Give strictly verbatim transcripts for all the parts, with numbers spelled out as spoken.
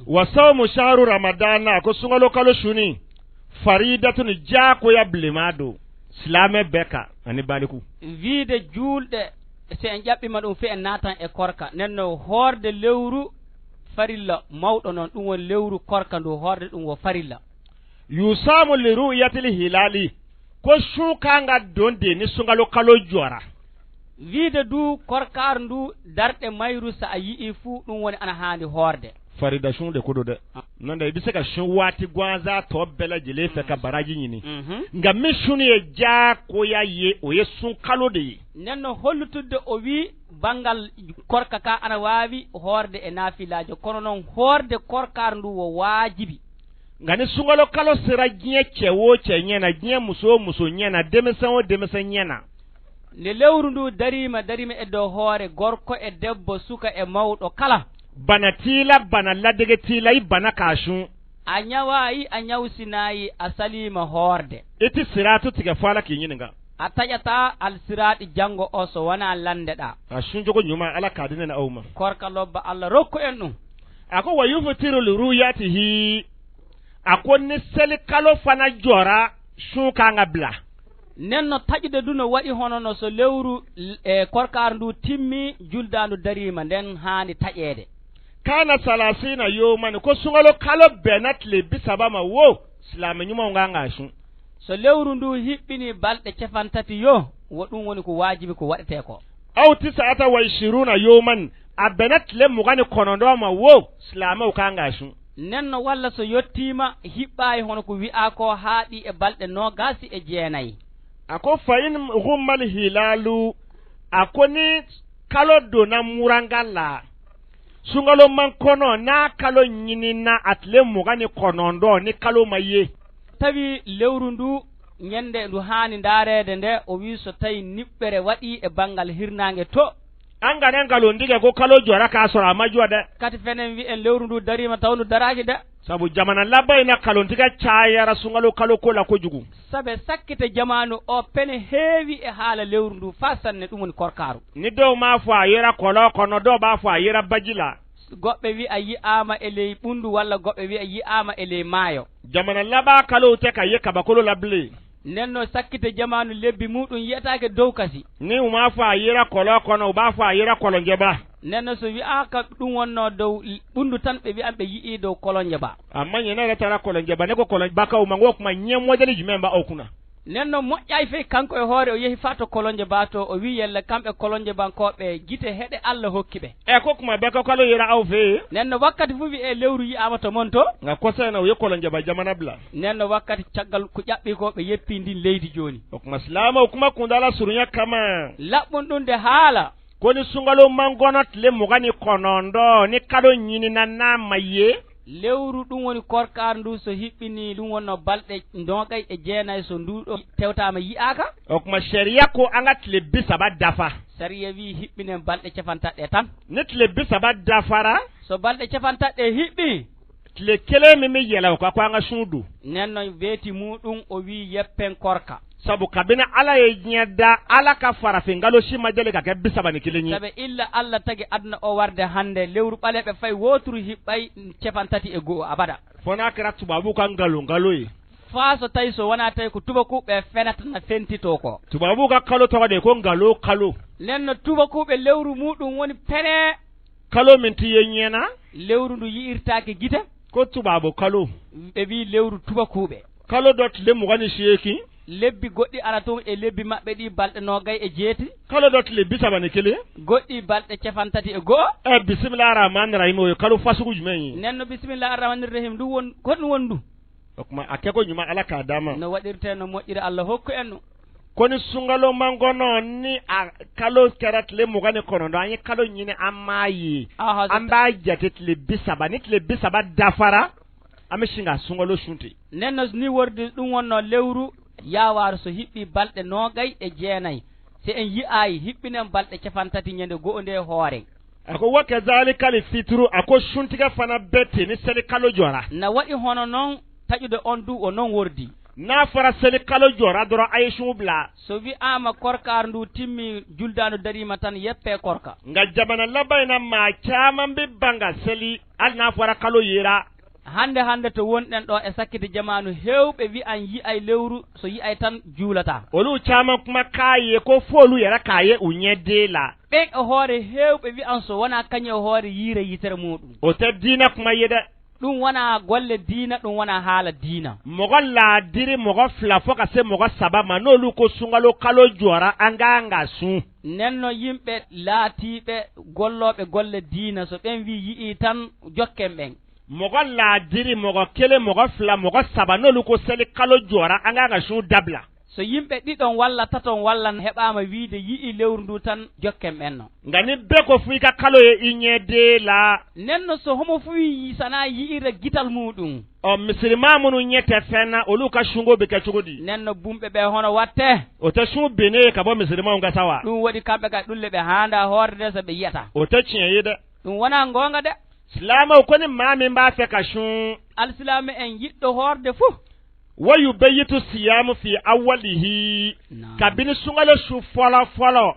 Wa sawmu shahru Ramadana, ko suŋaloo kalo suni, faridatun, jaakoya bilemaa dow silaame bee ka, ani baaliku. Wiide juulɗe, so en ƴaɓɓiima ɗum fii en naatan e korka, nden no hoorde lewru farilla mawɗo non, ɗum woni lewru korka ndu, hoorde ɗum wo farilla. Yusaamu li ru'yatil hilaali, ko suukaangal donde ni suŋaloo kalo jora. Wiide duu korkaar ndu darɗe mayru so a yi'ii fuu ɗum woni ana haani hoorde. Farida suŋde koɗo de. Ah. Nonde e biseka suŋ waati gwanza to bela jele feka baraji ɲini. Mhm. Nga mi suni e jaakoya ye o ye suŋ kalo de ye. Nden no hollutudde o wii banngal korka ka ana waawi hoorde e naafilaajo, kono non hoorde korkaar ndu wo waajibi. Nga ni suŋaloo kalo sera jiɲɛ cɛ wo cɛ ɲɛna, jiɲɛ muso wo muso ɲɛna, denmisɛn wo denmisɛn ɲɛna. Nde lewru ndu dariima, dariima e dow hoore gorko e debbo, suka e mawɗo kala. Bana tiila, bana ladege tiilay, bana ka suŋ. A ɲawaayi, a ɲawsinaayi, a saliima hoorde. I ti siraatu tige fo Alla k'i ɲininka. A taƴataa alsiraati janngo o so wanaa lanndeɗaa. A suŋ jogo ɲuman Alla k'a di ne na aw ma. Korka lobba Alla rokku en ɗum. A ko wa yuftiru li ru'yatihi. A ko ni seli kalo fana jora suŋ ka nga bila. Nden no taƴude du no waɗi hono no so lewru, e, korkaar ndu timmi, juldaandu dariima, nden haani taƴeede. Kana salasina yawman, ko suŋaloo kalo bena tile bi saba ma wo, silaame ɲuman nga nga suŋ. So lewru ndu hiɓɓinii balɗe capantati yo, wo ɗum woni ko waajibi ko waɗetee ko. Aw tis'ata wa ishiruna yawman, a bena tile mugan ni konondoo ma wo, silaame wo ka nga suŋ. Nden no walla so yottiima hiɓɓaayi hono ko wi'aa ko haaɗi e balɗe noogaasi e jeenay. A ko fa in ghummal hilaalu, a ko ni kalo donna muranga la. Suŋaloo man kono na kalo ɲinina a tile mugan ni konondoo ni kalo ma ye. Tawi lewru ndu ɲande ndu haani ndaareede nde, o wii so tawi niɓɓere waɗii e banngal hirnaange to. An ga na ngalondige ko kalo jora ka sora ma juwa de. Kati fenen wi'en lewru ndu dariima taw ndu daraaki de. Sabu jamana labay na kalontige caayara suŋaloo kalo kola kojugu. Sabe sakkite jamaanu o pene heewi e haala lewru ndu faa sanne ɗum woni korkaaru. Ni dow ma fo a yera kolo kono dow ba fo a yera bajila. Goɓɓe wi'a yi'aama e ley ɓunndu walla goɓɓe wi'a yi'aama e ley maayo. Jamana laba kalo te ka ye kaba kolo labli. Nden no sakkite jamaanu lebbi muuɗum yi'ataake dow kasi. Ni uma fo a yera kolo kono uba fo a yera kolonje ba. Nden no so wi'aaka ɗum wonnoo dow ɓunndu tan ɓe wi'an ɓe yi'ii dow kolonje ba. Amma ɲenere tara kolonje ba ne ko kolonje ba ka uma ngo kuma ɲe modeli jumɛn ba o kuna. Nden no moƴƴaay fey kanko e hoore o yehi faa to kolonje ba to o wi'i yalla kamɓe kolonje bankooɓe gite heɗe Alla hokki ɓe. E ko kuma be ko kalo yera aw fee. Nden no wakkati fuu wi'ee lewru yi'aama to mon to. Nga kosee na o ye kolonje ba jamana bla. Nden no wakkati caggal ko ƴaɓɓii ko ɓe yeppii ndin leydi jooni. O kuma silaama o kuma kundala suruɲa kama. Laɓɓun ɗum de haala. Ko ni suŋaloo mangono tile mugan ni konondoo ni kalo ɲinina na ma ye. Lewru ɗum woni korkaar ndu so hiɓɓinii ɗum wonnoo balɗe noogay e jeenay so ndu ɗo tewtaama yi'aaka. O kuma sariya ko an ga tile bi saba dafa. Sariya wii hiɓɓinen balɗe capantaɗe tan. Ni tile bi saba dafara. So balɗe capantaɗe hiɓɓii. Tile kelen min mi yela o ka ko an ga suudu. Nden no weeti muuɗum o wii yeppen korka. Sabu kabini Alla ye diɲɛ da, Alla ka farafin kalo si ma deli ka kɛ bi saba ni kelen ye. Sabu illa Alla tagi aduna o warde hande lewru ɓaleeɓe fay wooturu hiɓɓay capantati e go'o abada. Fo n'a kɛra tubaabu ka nkalon nkalon ye. Faa so tawi so wanaa tawi ko tubakuuɓe fenata na fentitoo ko. Tubaabu ka kalo tɔgɔ de ko nkalon kalo. Nden no tubakuuɓe lewru muuɗum woni pene. Kalo min ti ye ɲɛna. Lewru ndu yi'irtaake gite. Ko tubaabu kalo. Ɓe wii lewru tubakuuɓe. Kalo dɔ tile mugan ni seegin. Lebbi goɗɗi ana ton e lebbi maɓɓe ɗi balɗe noogay e jeetati. Kalo dɔ tile bi saba ni kelen. Goɗɗi balɗe capantati e go'o. E bisimilla arahmani rahim o ye kalo fasugu jumɛn ye? Nden no bisimilla arahmani rahim ndu won, ko ɗum woni ndu? O kuma a kɛ ko ɲuman Alla k'a d'a ma. No waɗirtee no moƴƴiri Alla hokku en no. Ko ni suŋaloo mangono ni a kalo kɛra tile mugan ni kɔnɔntɔn, an ye kalo ɲini an m'a ye. Aha, an b'a jate tile bi saba, ni tile bi saba dafara, an bɛ sin ka suŋaloo sun ten. Nden no ni wordi ɗum wonnoo lewru yaawaaru so hiɓɓii balɗe noogay e jeenay. Si en yi'aay, hiɓɓinen balɗe capantati ɲande go'o nde hooren. A ko, wa kazalika li fitru, a ko suntiga fana bɛ ten ni seli kalo jɔra. Na waɗi hono non taƴude on du o non wordi. N'a fɔra seli kalo jɔra dɔrɔn, a ye sun bila. So wi'aama korkaar nduu timmii, juldaandu dariima tan, yeppee korka. Nka jamana laban in na, maa caman bɛ ban ka seli, hali n'a fɔra kalo yera. Hannde hannde to wonɗen ɗoo e sakkiti jamaanu, heewɓe wi'an yi'ay lewru, so yi'ay tan juulataa. Olu caman kuma k'a ye ko fo olu yɛrɛ k'a ye u ɲɛ den la. Ɓen e hoore heewɓe wi'an so wanaa kaɲun e hoore yiire yitere muuɗum. O tɛ diina kuma ye dɛ. Ɗum wanaa golle diina, ɗum wanaa haala diina. Mɔgɔ laadiri mɔgɔ fila fo ka se mɔgɔ saba ma, n'olu ko sunkalo kalo jɔra, an ka kan ka sun. Nden non yimɓe laatiiɓe gollooɓe golle diina, so ɓen wii yi'ii tan, jokken ɓen. Mɔgɔ laadiri mɔgɔ kelen, mɔgɔ fila, mɔgɔ saba, n'olu ko seli kalo jɔra, an ka kan ka sun dabila. So yimɓe ɗiɗon walla taton walla heɓaama wiide yi'ii lewru nduu tan, jokken ɓen non. Nka ni bee ko fuu i ka kalo ye i ɲɛ den la. Nden non so homo fuu yii sanaa yi'ira gital muuɗum. Ɔ, misirimaa minnu ɲɛ tɛ fɛn na, olu ka sunko bɛ kɛ cogo di? Nden non bumɓe ɓee hono watte. O tɛ sun binnen ye ka bɔ misirimaw gasa wa? Ɗum waɗi kamɓe ka ɗum le ɓe haandaa hoorde de so ɓe yi'ataa. O tɛ tiɲɛ ye dɛ. Ɗum wanaa ngoonga de. Silaamaw ko ni maa min b'a fɛ ka sun. Alsilaame en yiɗɗo hoorde fuu. Wa yubayyitu siyaamu fi awwalihi. Naam. Kabini sunkalo su fɔlɔ fɔlɔ.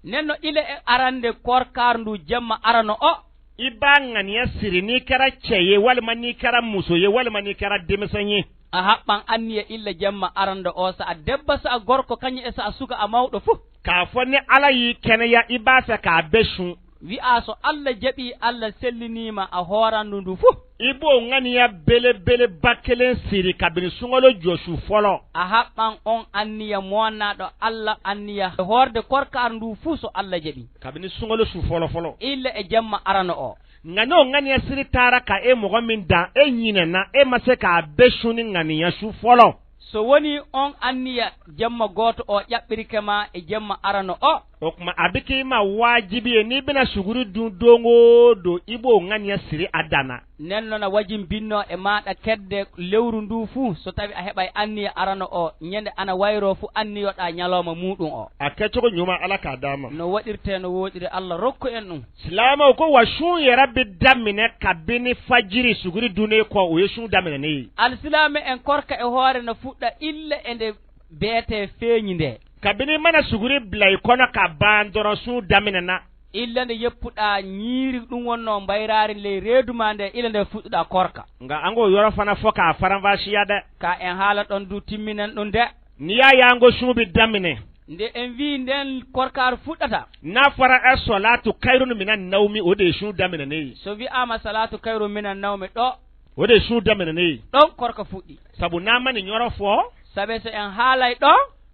Nden non ila e arande korkaar nduu jemma arano o. I b'a ŋaniya siri n'i kɛra cɛ ye, walima n'i kɛra muso ye, walima n'i kɛra denmisɛn ye. A haɓɓan anniya illa jemma arando o, sa'a debbo, sa'a gorko, kaɲum e sa'a suka a mawɗo fuu. K'a fɔ ni Alla y'i kɛnɛya, i b'a fɛ k'a bɛɛ sun. Wi'aa so Alla jaɓii, Alla selliniima, a hooran ndu ndu fuu. I b'o ŋaniya belebeleba kelen siri kabini sunkalo jɔ su fɔlɔ. A haɓɓan on anniya moonnaaɗo Alla anniya hoorde korkaar ndu fuu so Alla jaɓii. Kabini sunkalo su fɔlɔ fɔlɔ. Illa e jemma arano o. Nka n'o ŋaniya siri taara ka e mɔgɔ min dan, e ɲinɛna, e ma se k'a bɛɛ sun ni ŋaniya su fɔlɔ. So wonii on anniya jemma gooto o ƴaɓɓirike ma e jemma arano o. O tuma a bɛ kɛ i ma waajibi ye, n'i bɛna suguri dun don o don, i b'o ŋaniya siri a dan na. Nden non na wajibinnoo e maaɗa kedde lewru nduu fuu, so tawii a heɓay anniya arano o, ɲande ana wayroo fuu anniyoɗaa ɲalooma muuɗum o. A kɛcogo ɲuman Alla k'a d'a ma. No waɗirtee no wooɗiri Alla rokku en ɗum. Silaamaw ko wa sun yɛrɛ bɛ daminɛ kabini fajiri suguri dunnen kɔ, o ye sun daminɛ ne ye. Alsilaame en korka e hoore na fuɗɗa illa e nde beetee feeɲi ndee. Kabini i mana suguri bila i kɔnɔ ka ban dɔrɔn sun daminɛna. Illa nde yeppuɗaa ɲiiri ɗum wonnoo mbayraari ley reedu maa ndee, illa nde fuɗɗuɗaa korka. Nka an k'o yɔrɔ fana fɔ k'a faranfasiya dɛ. Ka en haala ɗon du timminen ɗum de. N'i y'a ye an ko sun bɛ daminɛ. Nde en wii nden korkaari fuɗɗata. N'a fɔra as-salatu kayrun minan nawmi, o de ye sun daminɛ ne ye. So wi'aama salatu kayrun minan nawmi ɗo. O de ye sun daminɛ ne ye. Ɗon korka fuɗɗi. Sabu n'a ma nin ɲɔrɔ fɔ. Sabe so en haalay ɗo.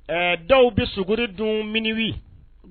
Ɛɛ, dɔw bɛ suguri dun minuit.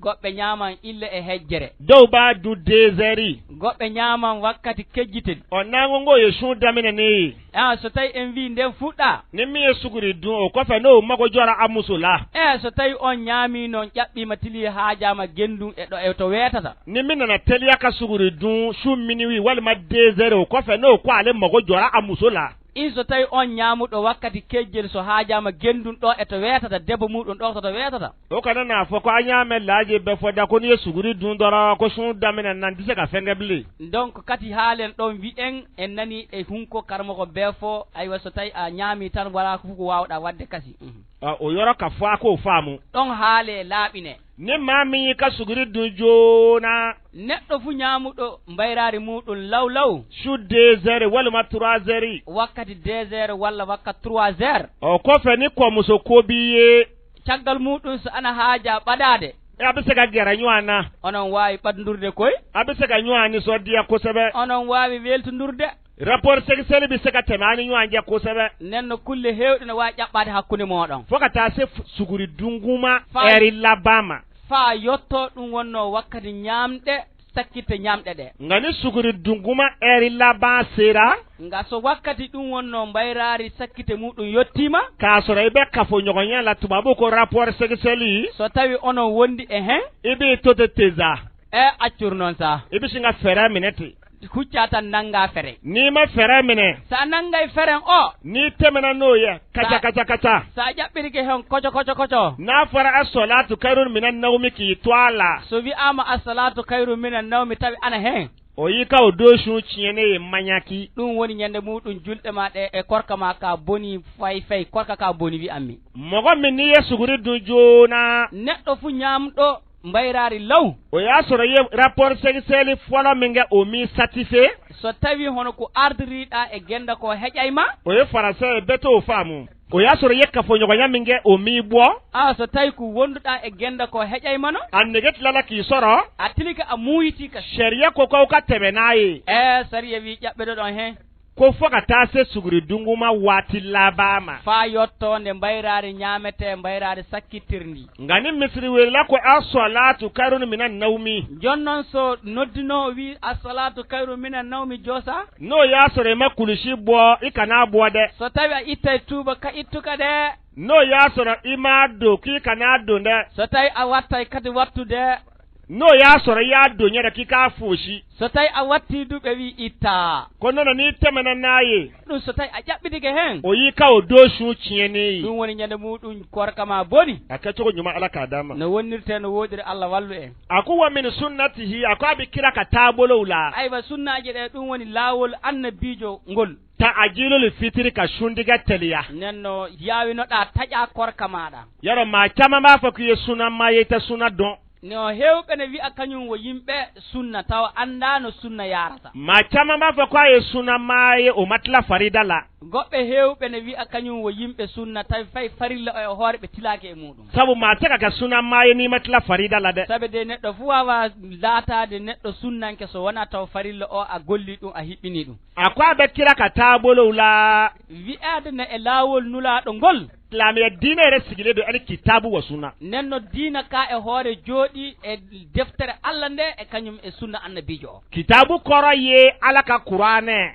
Goɗɓe ɲaaman illa e hejjere. Dɔw b'a dun deux heures. Goɗɓe ɲaaman wakkati kejjitiri. O n'a ko nko ye sun daminɛ ne ye. Aa, so tawi en wii nden fuɗɗaa. Ni min ye suguri dun, o kɔfɛ n'o mago jɔra a muso la. Ee, so tawi on ɲaamii non, ƴaɓɓiima, tilii, haajaama genndun e ɗo, e to weetata. Ni min nana teliya ka suguri dun, sun minuit walima deux heures, o kɔfɛ n'o ko ale mago jɔra a muso la. In so tawi on ɲaamuɗo wakkati kejjel, so haajaama genndun ɗo e to weetata, debbo muuɗum ɗo to, to weetata. O kana n'a fɔ ko a ɲaamɛ laaje bɛɛ fɔ da ko n'i ye suguri dun dɔrɔn ko sun daminɛ nan tɛ se ka fɛn kɛ bilen. Donc kati haalen ɗon wi'en en nani e hunko karamoko bee fo, aywa, so tawi a ɲaami tan wala ko fof ko waawɗaa waɗde kasi. Mhm. A, o yɔrɔ ka fɔ a k'o faamu. Ɗon haalee laaɓinee. Ni maa min yi ka suguri dun joona. Neɗɗo fuu ɲaamuɗo mbayraari muuɗum law law. Su deux heures walima trois heures. Wakkati deux heures walla wakkati trois heures. O kɔfɛ ni kɔmuso ko b'i ye. Caggal muuɗum so ana haajaa ɓadaade. E a bɛ se ka gɛrɛ ɲɔgɔn na. Onon waawi ɓadndurde koy. A bɛ se ka ɲɔgɔn nisɔndiya kosɛbɛ. Onon waawi weeltundurde. Rapport sexuel bɛ se ka tɛmɛ a ni ɲɔgɔn cɛ kosɛbɛ. Nden no kulle heewɗe no waawi ƴaɓɓaade hakkunde mooɗon. Fo ka taa se f-, suguri dunguma. Faa heure laban ma. Faa yottoo ɗum wonnoo wakkati ɲaamɗe, sakkitte ɲaamɗe ɗe. Nka ni suguri dunguma heure laban sera. Nga so wakkati ɗum wonnoo mbayraari sakkitte muuɗum yottiima. K'a sɔrɔ i bɛ kafoɲɔgɔnya la, tubabu ko rapport sexuel. So tawi onon wondi e hen. I b'i to ten sa. E accur noon sa. I bɛ se ka fɛɛrɛ minɛ ten. Huccaa tan nanngaa feren. N'i ma fɛɛrɛ minɛ. Sa nanngay feren o. N'i tɛmɛna n'o ye. Kaca, sa, kaca, kaca. Sa ƴaɓɓirike hen koco, koco, koco. N'a fɔra as-salatu kayrun minan nawmi k'i to a la. So wi'aama as-salatu kayrun minan nawmi tawi ana hen. O yii ka o doo sun ciɲɛnen ye maɲaki. Ɗun woni ɲande muuɗun julɗe maa ɗe e korka maa ka boni fay fay, korka ka boni wi'anmi. Mɔgɔ min n'i ye suguri dun joona. Neɗɗo fuu ɲaamɗo mbayraari law. O y'a sɔrɔ i ye rapport sexuel fɔlɔ min kɛ o m'i satisfait. So tawii hono ko ardoriɗaa e gennda ko heƴay ma. O ye français ye bete o faamu. O y'a sɔrɔ i ye kafoɲɔgɔnya min kɛ o m'i bɔ. A so tawii ko wonduɗaa e gennda ko heƴay ma no. A nege tilala k'i sɔrɔ. A tilike a muuyitii ka. Sariya ko k'aw ka tɛmɛ n'a ye. Ɛɛ, sariya wii ƴaɓɓe ɗo ɗon hen. Ko fo ka taa se suguri dunguma waati laban ma. Faa yottoo nde mbayraari ɲaametee, mbayraari sakkittirndi. Nka ni misiri welila ko asɔlaatu kayrun mina nawmi. Jooni non so noddinoowo wii asɔlaatu kayrun mina nawmi joosa. N'o y'a sɔrɔ i ma kulusi bɔ, i kana bɔ dɛ. So tawii a ittay tuuba ka ittu ka dɛ. N'o y'a sɔrɔ i m'a don, k'i kana don dɛ. So tawii a wattay kadi wattu dɛ. N'o y'a sɔrɔ i y'a don ɲɛ dɛ, k'i k'a foosi. So tawii a wattii du, ɓe wii ittaa. Ko nono n'i tɛmɛna n'a ye. Ɗun so tawii a ƴaɓɓitike hen. O yii ka o doo sun ciɲɛnen ye. Ɗun woni ɲande muuɗun korka maa boni. A kɛcogo ɲuman Ala k'a d'an ma. No wonnirtee no wooɗiri, Alla wallu en. A ko wa min sunnatihi, a ko a bɛ kira ka taabolow la. Aywa, sunnaaji ɗe, ɗun woni laawol annabiijo ngol. Ta'jilul fitiri, ka sundigɛ teliya. Nden no yaawinoɗaa taƴaa korka maaɗa. Yarɔ maa caman b'a fɔ k'i ye sunama ye, i tɛ sunna dɔn. No heewɓe ne wi'a kaɲun wo yimɓe sunna, tawa anndaano sunna yaarata. Maa caman b'a fɔ ko a ye sunama ye, o ma tila farida la. Goɗɓe heewɓe ne wi'a kaɲun wo yimɓe sunna, tawi fay farilla o e hoore ɓe tilaaki e muuɗun. Sabu maa tɛ ka kɛ sunama ye n'i ma tila farida la dɛ. Sabu de neɗɗo fuu waawaa laataade neɗɗo sunnanke so wanaa tawa farilla o a gollii ɗun, a hiɓɓinii ɗun. A ko a bɛ kira ka taabolow la. Wi'aade ne e laawol Nulaaɗo ngol. Silaamaya diina yɛrɛ sigilen don ali kitaabu wa sunna. Nden no diina ka e hoore jooɗii e deftere Alla nde e kaɲun e sunna annabiijo o. Kitaabu kɔrɔ ye Ala ka Kuraana.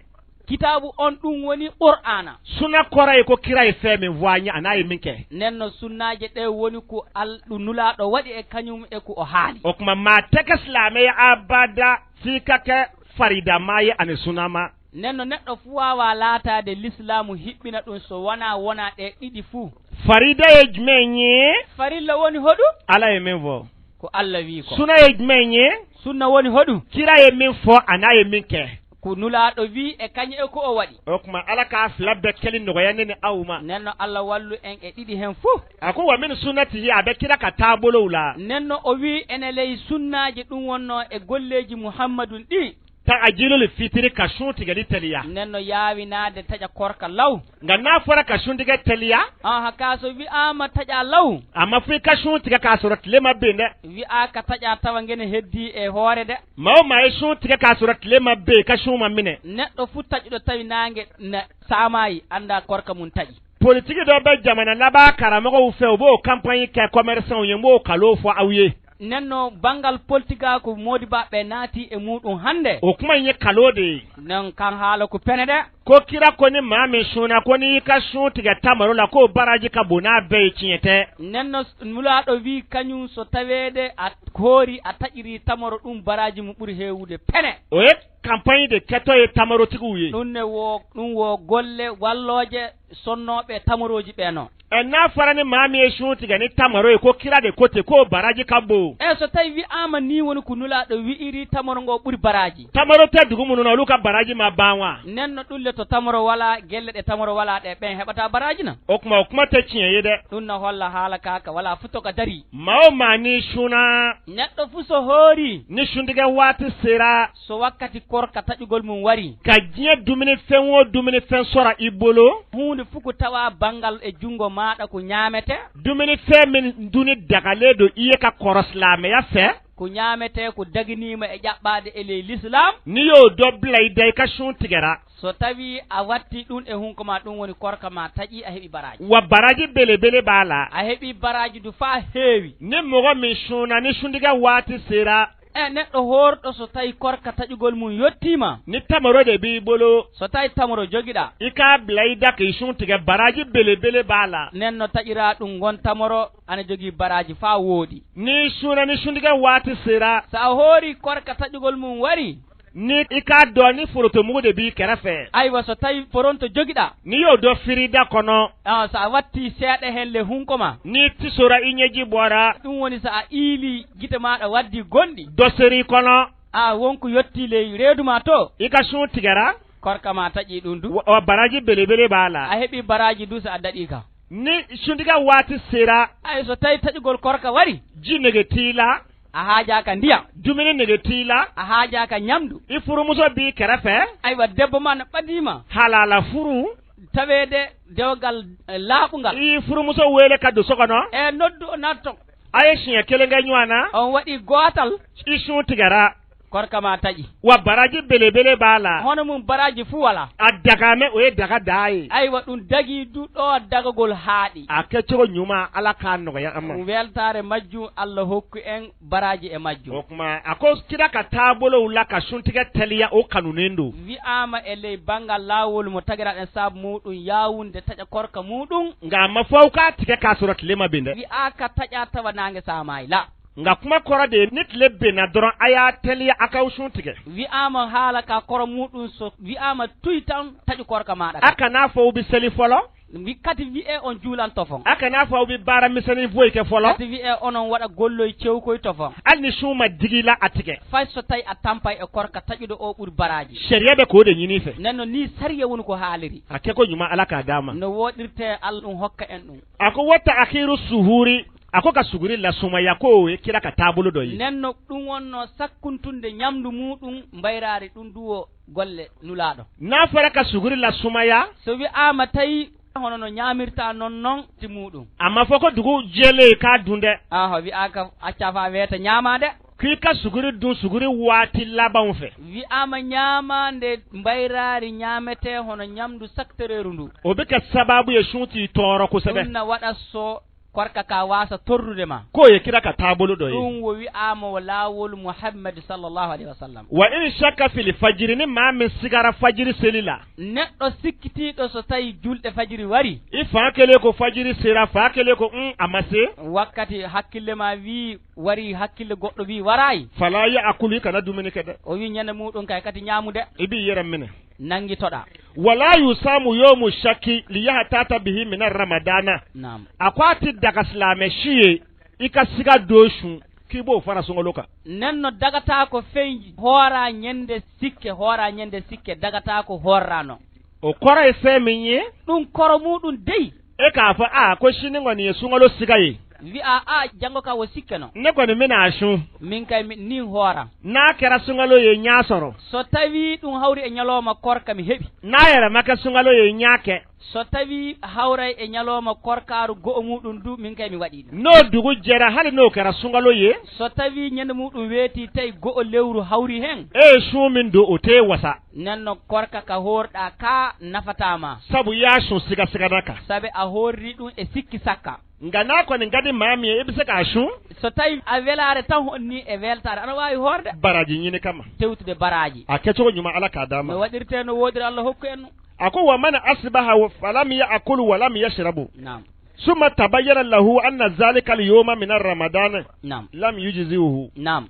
Kitaabu on ɗun woni Qur'aana. Sunna kɔrɔ ye ko kira ye fɛn min fɔ an ye, a n'a ye min kɛ. Nden no sunnaaje ɗe woni ko Al-, ɗun Nulaaɗo waɗi e kaɲun e ko o haali. O tuma maa tɛ kɛ silaamaya abada fii ka kɛ faridama ye ani sunnama. Nden no neɗɗo fuu waawaa laataade lislaamu hiɓɓina ɗun so wanaa wonaa ɗe ɗiɗi fuu. Farida ye jumɛn ye? Farilla woni hoɗun? Ala ye min fɔ. Ko Alla wii ko. Sunna ye jumɛn ye? Sunna woni hoɗun? Kira ye min fɔ, a n'a ye min kɛ. Ko Nulaaɗo wii e kaɲun e ko o waɗi. O tuma Ala k'a fila bɛɛ kɛli nɔgɔya ne ni aw ma. Nden no Alla wallu en e ɗiɗi hen fuu. A ko wa min sunnatihi, a bɛ kira ka taabolow la. Nden no o wii ene ley sunnaaji ɗun wonnoo e golleeji Muhammadun ɗi. Ta'jilul fitiri, ka sun tigɛli teliya. Nden no yaawinaade taƴa korka law. Nka n'a fɔra ka sun tigɛ teliya. Aha, ka so wi'aama taƴaa law. A ma fɔ i ka sun tigɛ k'a sɔrɔ tile ma ben dɛ. Wi'aa ka taƴaa tawa ngene heddii e hoore de. Maa o maa ye sun tigɛ k'a sɔrɔ tile ma ben, i ka sun ma minɛ. Neɗɗo fuu taƴuɗo tawi naange na saamaayi, anndaa korka mun taƴi. Politiki dɔ bɛ jamana laban karamɔgɔw fɛ, u b'o kanpaɲi kɛ commerçantw ye, n b'o kaloo fɔ aw ye. Nden no banngal politikaaku moodibaaɓe naati e muuɗun hannde. O kuma in ye kaloo de ye. Nden kan haala ko pene de. Ko kira ko ni maa min sunna, ko n'i y'i ka sun tigɛ tamaro la, k'o baraaji ka bon n'a bɛɛ ye, tiɲɛ tɛ? Nden no Nulaaɗo wii kaɲun so taweede a hoori a taƴirii tamaro, ɗun baraaji mun ɓuri heewude pene. O ye kanpaɲi de kɛtɔ ye tamarotigiw ye. Ɗun ne wo, ɗun wo golle wallooje sonnooɓe tamarooji ɓee non. Ɛ, n'a fɔra ni maa min ye sun tigɛ ni tamaro ye, ko kira de ko ten, k'o baraaji ka bon. Ɛ, so tawi wi'aama nii woni ko Nulaaɗo wi'iri, tamaro ngoo ɓuri baraaji. Tamaro tɛ dugu minnu na, olu ka baraaji ma ban wa? Nden no ɗun le to tamaro walaa, gelle ɗe tamaro walaa ɗe, ɓen heɓataa baraaji na? O kuma, o kuma tɛ tiɲɛ ye dɛ. Ɗun na holla haala kaa ka walaa fuu to ka darii. Maa o maa n'i sunna. Neɗɗo fuu so hoorii. Ni suntigɛ waati sera. So wakkati korka taƴugol mun warii. Ka diɲɛ dumunifɛn wo dumunifɛn sɔrɔ i bolo. Huunde fuu ko tawaa banngal e junngo maaɗa ko ɲaametee. Dumunifɛn min duni dagalee don i ye ka kɔrɔ silaamɛya fɛ. Ko ɲaametee ko daginiima e ƴaɓɓaade e ley lislaam. N'i y'o dɔ bila i da, i ka sun tigɛra. So tawii a wattii ɗun e hunko maa, ɗun woni korka maa taƴii, a heɓii baraaji. Wa baraaji belebele b'a la. A heɓii baraaji du faa heewi. Ni mɔgɔ min sunna, ni sundigɛ waati sera. E neɗɗo hoorɗo so tawii korka taƴugol mun yottii ma. Ni tamaro de b'i bolo. So tawii tamaro jogiɗaa. I k'a bila i da k'i sun tigɛ, baraaji belebele b'a la. Nden no taƴiraa ɗun ngon tamaro ana jogii baraaji faa wooɗi. N'i sunna ni sundigɛ waati sera. So a hoorii korka taƴugol mun warii. Ni i k'a dɔn ni forotomugu de b'i kɛrɛfɛ. Aywa, so tawii foronto jogiɗaa. Ni y'o dɔ firi i da kɔnɔ. Ah, so a wattii seeɗa hen le hunko maa. N'i tisora i ɲɛji bɔra. Ɗun woni so a iilii gite maaɗa waddii gonɗi. Dɔ seri i kɔnɔ. A won ko yottii ley reedu maa too. I ka sun tigera. Korka maa taƴii ɗun du. Wa, wa baraaji belebele b'a la. A heɓii baraaji du si a daɗii ka. Ni sun tiga waati sera. Ay, so tawii taƴugol korka wari. Ji nege t'i la. A haajaaka ndiyan. Dumuni nege t'i la. A haajaaka ɲamndu. I furumuso b'i kere fe. Aywa, debbo maa no ɓadii ma. Halaala furu. Taweede dewgal, eh, laaɓungal. I furumuso weele ka du so kono. E noddu o natto. A ye siɲɛ kelen kɛ ɲɔgɔn na. On waɗi gootal. I sun tigera. Korka maa taƴi. Wa baraaji belebele b'a la. Hono mun baraaji fuu walaa. A dagaame, o ye daga daa ye. Aywa, ɗun dagii du ɗo dagagol haaɗi. A kɛcogo ɲuman, Ala k'a nɔgɔya an ma. Weltaare majjun, Alla hokku en baraaji e majjun. O tuma, a ko kira ka taabolow la ka suntigɛ teliya, o kanunen don. Wi'aama e ley banngal laawol mo tagiraɗen saabu muuɗun yaawunde taƴa korka muuɗun. Nka a ma fɔ aw k'a tigɛ k'a sɔrɔ tile ma ben dɛ. Wi'aaka taƴaa tawa naange saamaay la. Nka kuma kɔrɔ de ye, ni tile benna dɔrɔn, a y'a teliya, a k'aw sun tigɛ. Wi'aama haala ka kɔrɔ muuɗun so, wi'aama tuy tan taƴu korka maaɗa. A kan'a fɔ aw bɛ seli fɔlɔ. Wi kati wi'ee on juulanto fon. A kan'a fɔ aw bɛ baara misɛnnin foyi kɛ fɔlɔ. Kati wi'ee onon waɗa golloy cewkoy to fon. Hali ni sun ma digi la, a tigɛ. Fay so tawi a tampay e korka taƴuɗo o ɓuri baraaji. Sariya bɛ k'o de ɲini i fɛ. Nden non nii sariya woni ko haaliri. A kɛ ko ɲuman, Ala k'a d'a ma. No wooɗirtee Alla ɗun hokka en ɗun. A ko, "Wa ta'khiru suhuri." A ko ka suguri lasumaya, ko o ye kira ka taabolo dɔ ye. Nden non ɗun wonnoo sakkuntunde ɲamndu muuɗun mbayraari, ɗun du wo golle Nulaaɗo. N'a fɔra ka suguri lasumaya. So wi'aama tawi hono no ɲaamirta non non ti muuɗun. A ma fɔ ko dugu jɛlen k'a dun dɛ. Aho, wi'aaka accaa faa weeta ɲaamaa de. K'i ka suguri dun suguri waati labanw fɛ. Wi'aama ɲaamaa nde mbayraari ɲaametee hono ɲamndu saktereeru ndu. O bɛ kɛ sababu ye sun t'i tɔɔrɔ kosɛbɛ. Ɗun na waɗa so korka ka waasa torrude ma. Ko ye kira ka taabolo dɔ ye. Ɗun wo wi'aama wo laawol Muhammad sallallahu alayhi wa sallam. Wa in shakka fil fajiri, ni maa min sigara fajiri seli la. Neɗɗo sikkitiiɗo so tawi julɗe fajiri wari. I fa kele ko fajiri sera, fa kele ko, mm, a ma se. Wakkati hakkille ma wii wari, hakkille goɗɗo wii waraay. Fala ya'kulu, i kana dumuni kɛ dɛ. O wii ɲande muuɗun kay kati ɲaamu de. I b'i yɛrɛ minɛ. Nanngitoɗaa. Wala yusamu yawmu shakki li yahtata bihi min ramadana. Naam. A ko a ti daga silaamɛ su ye, i ka siga don sun, k'i b'o fara sunkalo kan. Nden non dagataako fey hooraa ɲande sikke, hooraa ɲande sikke, dagataako hoorraa non. O kɔrɔ ye fɛn min ye? Ɗun kɔrɔ muuɗun dey. E k'a fɔ, aa, ko sini kɔni ye sunkalo siga ye. Wi'aa, aa, janngo ka wo sikke non. Ne kɔni, n bɛna a sun. Min kay, mi, nin hooran. N'a kɛra sunkalo ye, n y'a sɔrɔ. So tawii ɗun hawri e ɲalooma korka, mi heɓi. N'a yɛrɛ ma kɛ sunkalo ye, n y'a kɛ. So tawii hawray e ɲalooma korkaaru go'o muuɗun du, min kay, mi waɗii ɗun. N'o dugu jɛra, hali n'o kɛra sunkalo ye. So tawii ɲande muuɗun weetii, tawi go'o lewru hawri hen. E ye sun min don, o t'e wasa. Nden non korka ka hoorɗaa kaa nafataa ma. Sabu i y'a sun siga sigana kan. Sabi a hooririi ɗun e sikki sakka. Nka n'a kɔni ka di maa min ye, i bɛ se k'a sun. So tawi a welaare tan honni e weltaare, ana waawi hoorde. Baraaji ɲini kama. Tewtude baraaji. A kɛcogo ɲuman, Ala k'a d'a ma. No waɗirtee no woodiri, Alla hokku en no. A ko, wa man asbaha falam ya'kul walam yashrabu. Naam. Summa tabayyana lahu anna zalika al-yawma min ar-ramadan. Naam. Lam yujzihu. Naam.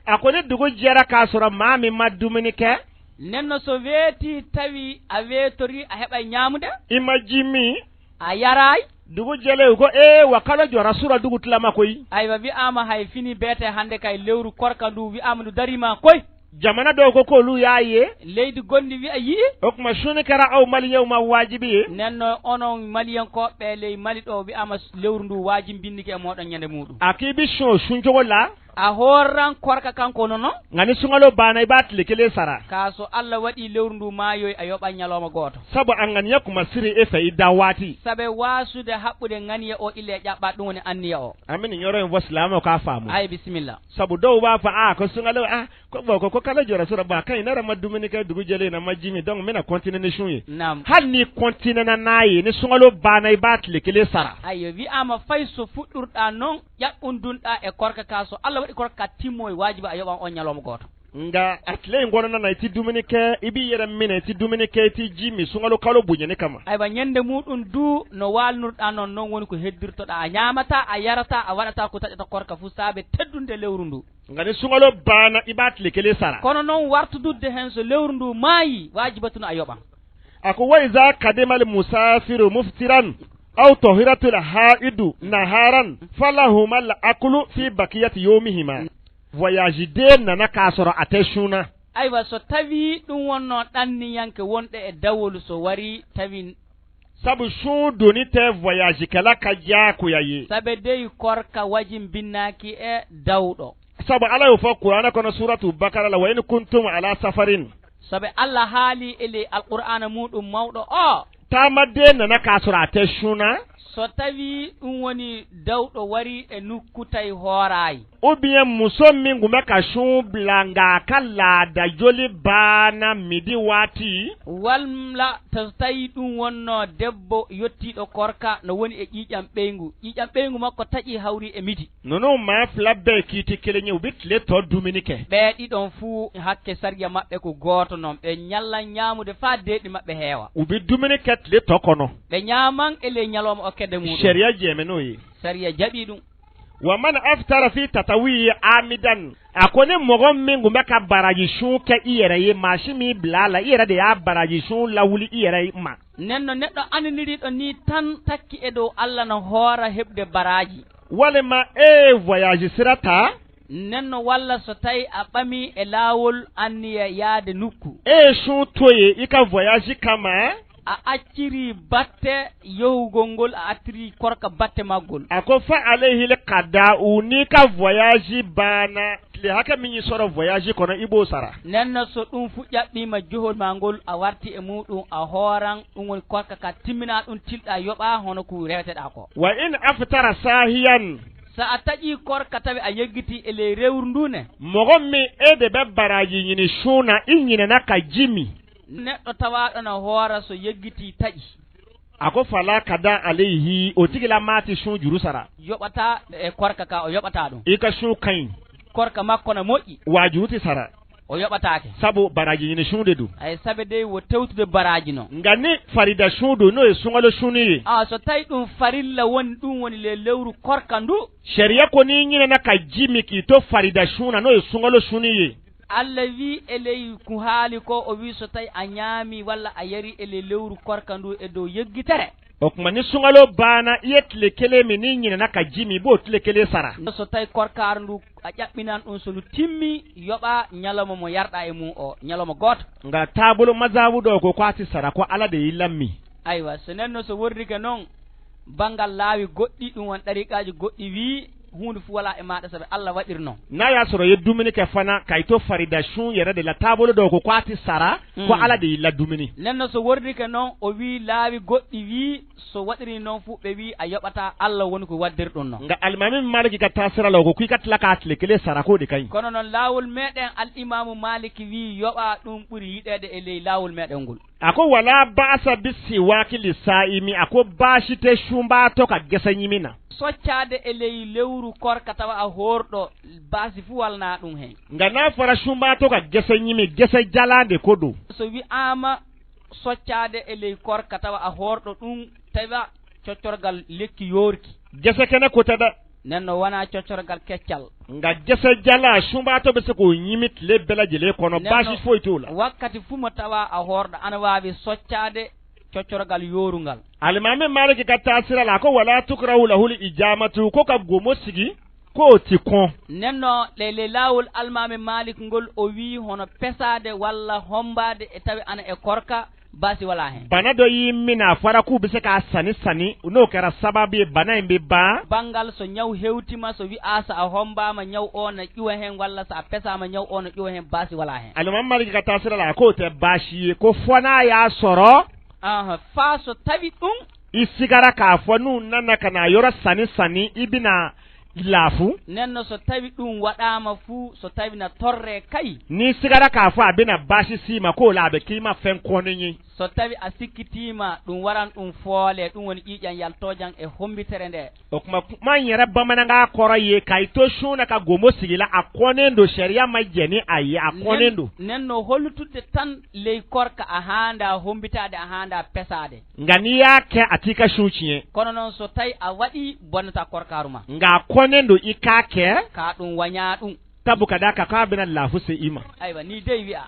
A ko ni dugu jɛra k'a sɔrɔ maa min ma dumuni kɛ. Nden non so weetii tawi a weetorii, a heɓay ɲaamude. I ma ji min. A yaraay. Dugu jɛlen ko, ee, wa kalo jɔra sura dugu tilama koyi. Aywa, wi'aama hay fini beetee hannde kay lewru korka ndu, wi'aama ndu dariima koyi. Jamana dɔw ko k'olu y'a ye. Leydi gonɗi wi'a yi'i. O tuma sun kɛra aw Maliyenw ma waajibi ye. Nden non onon Maliyenkooɓe ley Mali ɗoo, wi'aama lewru ndu waajibinnike e mooɗon ɲande muuɗun. A k'i bi sun o sun cogo la. A hooran korka kan ko non non. Nka ni sunkalo banna, i b'a tile kelen sara. Kaa so Alla waɗii lewru ndu maayoyi, a yoɓan ɲalooma gooto. Sabu a ŋaniya kuma siri e fɛ i da waati. Sabe waasude haɓɓude ŋaniya o illa e ƴaɓɓaa, ɗun woni anniya o. Amin, ɲoro en fɔ silaamɛw k'a faamu. Ayi, bisimilla. Sabu dɔw b'a fɔ, aa, ko sunkalo, aa, ko bon, ko, ko kalo jɔra sura, bon, a kaɲi, ne yɛrɛ ma dumuni kɛ dugu jɛlen in na, n ma ji min, donc n bɛna continuer ni sun ye. Naam. Hali n'i continuer na n'a ye, ni sunkalo banna, i b'a tile kelen sara. Ayiwa, wi'aama fay so fuɗɗurɗaa non, ƴaɓɓundunɗaa e korka kaa, so Alla waɗi korka kaa timmoyi, waajibi a yoɓan on ɲalooma gooto. Nka a tile in kɔnɔna na, i ti dumuni kɛ, i b'i yɛrɛ minɛ, i ti dumuni kɛ, i ti ji min, sunkalo kalo bonyani kama. Ayiwa, ɲande muuɗun duu, no waalnurɗaa non, non woni ko heddirtoɗaa. A ɲaamataa, a yarataa, a waɗataa ko taƴata korka fuu saabe teddunde lewru nduu. Nka ni sunkalo banna, i b'a tile kelen sara. Kono non wartududde hen, so lewru nduu maayii, waajibatu no a yoɓan. A ko, wa iza kadimal musafiru muftiran aw tahiratul haidu naharan falahuma al aklu fi bakiyati yawmihima. Voyage dee nana kaa soro a tee suuna. Aywa, so tawii ɗum wonnoo ɗanniyanke wonɗo e dawol, so warii tawi. Sabu suun donitee voyage kala ka jaakuya yee. Sabe dey korka wajin binnaaki e dawɗo. Sabu Alla yo fo Qur'aana kono Suuratu Bakara la, "Wa in kuntum ala safarin." Sabe Alla haali e ley Alqur'aana muuɗum mawɗo o. Taama dee nana kaa soro a tee suuna. So tawii ɗum woni dawɗo warii e nokku tawi hooraay. Ou bien muso min gumba ka suun bila nga ka laada joli baana midi waati. Walla so tawii ɗum wonnoo debbo yottiiɗo korka no woni e ƴiiƴam ɓeyngu. Ƴiiƴam ɓeyngu makko taƴii hawri e midi. Nunu maa fila bee kiiti kelen ye, u bi tile too dumini kɛ. Ɓee ɗiɗon fuu hakke sariya maɓɓe ko gooto non. Ɓe ñallan ñaamude faa deeɗi maɓɓe heewa. U bi dumini kɛ tile too kono. Ɓe ñaaman e ley ñalooma o kedde muuɗum. Sariya jeemeno ye. Sariya jaɓii ɗum. Wa man aftara fi tatawu'i amidan. A ko ni mɔgɔ min gumba ka baraaji suun kɛ i yɛrɛ ye, maa si m'i bila a la, i yɛrɛ de y'a baraaji suun lawuli i yɛrɛ ma. Nden no neɗɗo anndiniriiɗo nii tan takki e dow Alla no hoora heɓude baraaji. Walima e voyage sira taa. Nden no walla so tawii a ɓamii e laawol anniya yaade nokku. E suun toye i ka voyage kama. A accirii batte yohugol ngol, a accirii korka batte maggol. A ko fa alayhi l qadaa'u, nii ka voyage baana. Tile hake min i soro voyage kono i b'o sara. Nden no so ɗum fuu ƴaɓɓiima johol maa ngol, a warti e muuɗum, a hooran, ɗum woni korka ka timminaa ɗum, tilɗaa yoɓaa hono ko reweteɗaa ko. Wa in aftara saahiyan. So a taƴii korka tawi a yeggitii e ley rewru nduu ne. Mɔgɔ min e de bɛ baraaji ɲini suuna, i ɲinɛna ka jimi. Neɗɗo tawaaɗo na hoora so yeggitii taƴi. A ko fala kada alayhi, o tigi la maati suun juru sara. Yoɓataa e korka ka, o yoɓataa ɗum. I ka suun kaɲi. Korka makko na moƴƴi. Wa juru ti sara. O yoɓataake. Sabu baraaji ɲini suun de du. Ay sabe dey wo tewtude baraaji non. Nga ni farida suun du, no e suŋalo suuni ye. A, so tawi ɗum farilla woni, ɗum woni le lewru korka ndu. Sariya ko ni ɲinɛna ka jimi k'i to farida suuna, no e suŋalo suuni ye. Alla wii e ley ko haali ko, o wii, so tawi a ɲaami walla a yari e ley lewru korka ndu e dow yeggitere. O kuma ni suŋalo baana, i ye tile kelen min ni ɲinɛna ka jimi, i b'o tile kelen sara. So tawi korkaaru ndu a ƴaɓɓinan ɗum, so ndu timmi, yoɓaa ɲalawma mo yarɗaa e mum o, ɲalawma gooto. Nga taabolo mazhabu ɗo ko ko a ti sara, ko Alla de i lammi. Aywa, so nden no so wordike non, banngal laawi goɗɗi, ɗum woni ɗariiqaaji goɗɗi wii, huunde fuu walaa e maaɗa, sabi Alla waɗiri non. Na ya soro ye dumini ke fana, kay to farida suun yere de la taabolo ɗo ko ko a ti sara, ko Alla de i la dumini. Nden no so wordike non, o wii laawi goɗɗi wii, so waɗiri non fuu, ɓe wii a yoɓataa, Alla woni ko waddiri ɗum non. Nga Alimaami Maaliki ka taasira la ko kuy ka tila ka tile kelen sara ko de kaɲi. Kono non laawol meɗen Al Imaamu Maaliki wii yoɓaa, ɗum ɓuri yiɗeede e ley laawol meɗen ngol. A ko wala ba'asa bi siwaaki li saa'imi, a ko baasi te sumbaato ka gese ɲimina. Soccaade e ley lewru korka tawa a hoorɗo, baasi fuu walnaa ɗum hen. Nga na fara sumbaato ka gese ɲimi, gese jalaande ko ɗo. So wi'aama soccaade e ley korka tawa a hoorɗo ɗum, tawa coccorgal lekki yoorki. Gese kene ko tada. Nden no wona coccorgal keccal. Nga gese jala, sumbaato be se ko ɲimi tile bɛɛ lajɛlen kɔnɔ, baasi foyi t'o la. Wakkati fuu mo tawa a hoorɗo, ana waawi soccaade coccorgal yoorungal. Alimaami Maaliki ka taasira la ko wala tukrahu lahul ijaamatu, ko ka gomo sigi, ko o ti kɔn. Nden no le, le laawol Alimaami Maalik ngol, o wii hono pesaade walla hombaade e tawi ana e korka, baasi walaa hen. Bana ɗo yimmina fara kuu bise ka sani sani, n'o kɛra sababu ye bana in bɛ ban. Banngal so ɲaw hewtima, so wi'aa so a hombaama ɲaw o na ƴuwa hen, walla so a pesaama ɲaw o na ƴuwa hen, baasi walaa hen. Alimaami Maaliki ka taasira la ko o tɛ baasi ye, ko fo n'a y'a sɔrɔ. Aha, faa so tawi ɗum. I sigara k'a fɔ n'u nana ka na yɔrɔ sani sani, i bɛna laafu. Nden no so tawi ɗum waɗaama fuu, so tawi na torree kay. N'i sigara k'a fɔ a bɛna baasi s'i ma, k'o la a bɛ k'i ma fɛn kɔnɛ ye. So tawi a sikkitiima, ɗum waran ɗum foole, ɗum woni ƴiiƴan yaltoojan e hombitere nde. O kuma, kuma in yɛrɛ bamanankan kɔrɔ ye, k'a to suuna ka gomo sigi la, a kɔnnen don, sariya ma jɛn ni a ye, a kɔnnen don. Nden no hollutude tan ley korka a haandaa hombitaade, a haandaa pesaade. Nka n'i y'a kɛ, a t'i ka sun tiɲɛ. Kono non so tawi a waɗi, bonnataa korkaaru ma. Nka a kɔnnen don i k'a kɛ. Ka ɗum waɲaa ɗum. Tabu ka da ka k'a bɛna laafu se i ma. Aywa, ni dey wi'a.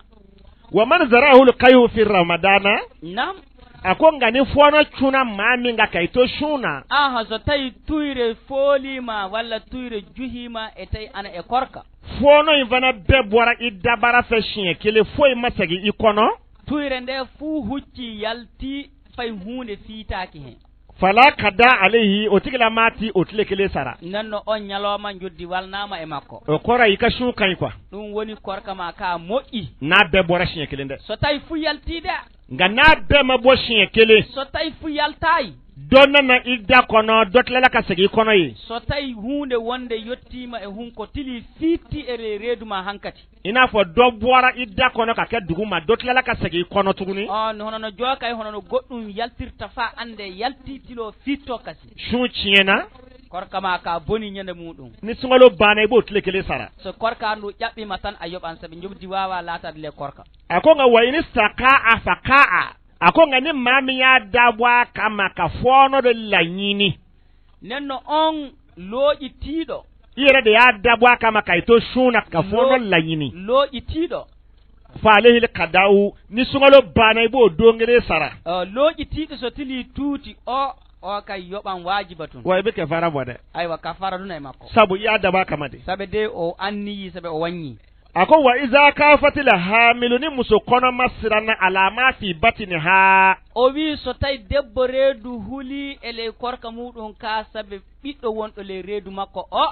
Wa man zara'ahu al-qayhu fi ramadana. Nam. A ko nka ni fɔɔnɔ cunna maa min kan k'a to sun na. Aha, so tawi tuyre fooliima walla tuyre juhiima e tawi ana e korka. Foonoy bana be bora i dabara fɛ siɲɛ kelen, foyi ma sɛgin i kɔnɔ. Tuyre ndee fuu huccii, yaltii, fay huunde fiitaaki hen. Fala kada alayhi, o tigi la maa tii o tile kelen sara. Nden non on ɲalooma njoddi walnaama e makko. O kɔrɔ i ka sun ka ɲi quoi. Ɗum woni korka maa kaa moƴƴi. N'a bɛɛ bɔra siɲɛ kelen dɛ. So tawi fuu yaltii de. Nka n'a bɛɛ ma bɔ siɲɛ kelen. So tawi fuu yaltaay. Dɔ nana i da kɔnɔ, dɔ tilala ka segin i kɔnɔ ye. So tawi huunde wonde yottiima e hun ko tilii fiitti e re-, reedu maa hankati. I n'a fɔ dɔ bɔra i da kɔnɔ ka kɛ duguma, dɔ tilala ka segin i kɔnɔ tuguni. Ɔ, no hono no jooka e hono no goɗɗum yaltirta faa annde yaltii tiloo fiittoo kasi. Sun tiɲɛna. Korka maa ka boni ɲande muuɗum. Ni sunkalo banna, i b'o tile kelen sara. So korka ndu ƴaɓɓiima tan a yoɓan, sabi njoɓdi waawaa laataade le korka. A ko nka wa ini saka a faka a. A ko nka ni maa min y'a dabɔ a kama ka fɔɔnɔ de laɲini. Nden non on looƴitiiɗo. I yɛrɛ de y'a dabɔ a kama ka i to sun na ka fɔɔnɔ laɲini. Looƴitiiɗo. Fa alayhi l-qada'u, ni sunkalo banna i b'o don kelen sara. Ɔ, looƴitiiɗo so tilii tuuti, o, o kay yoɓan waajibatun. Wa i bɛ kafaara bɔ dɛ. Aywa, kafaara dun e makko. Sabu i y'a dabɔ a kama de. Sabu de o anniyii, sabu o waɲɲii. A ko, wa iza kafati l-hamilu, ni muso kɔnɔma siranna, ala ma fi batniha. O wii so tawi debbo reedu hulii e ley korka muuɗum kaa sabi ɓiɗɗo wonɗo ley reedu makko o.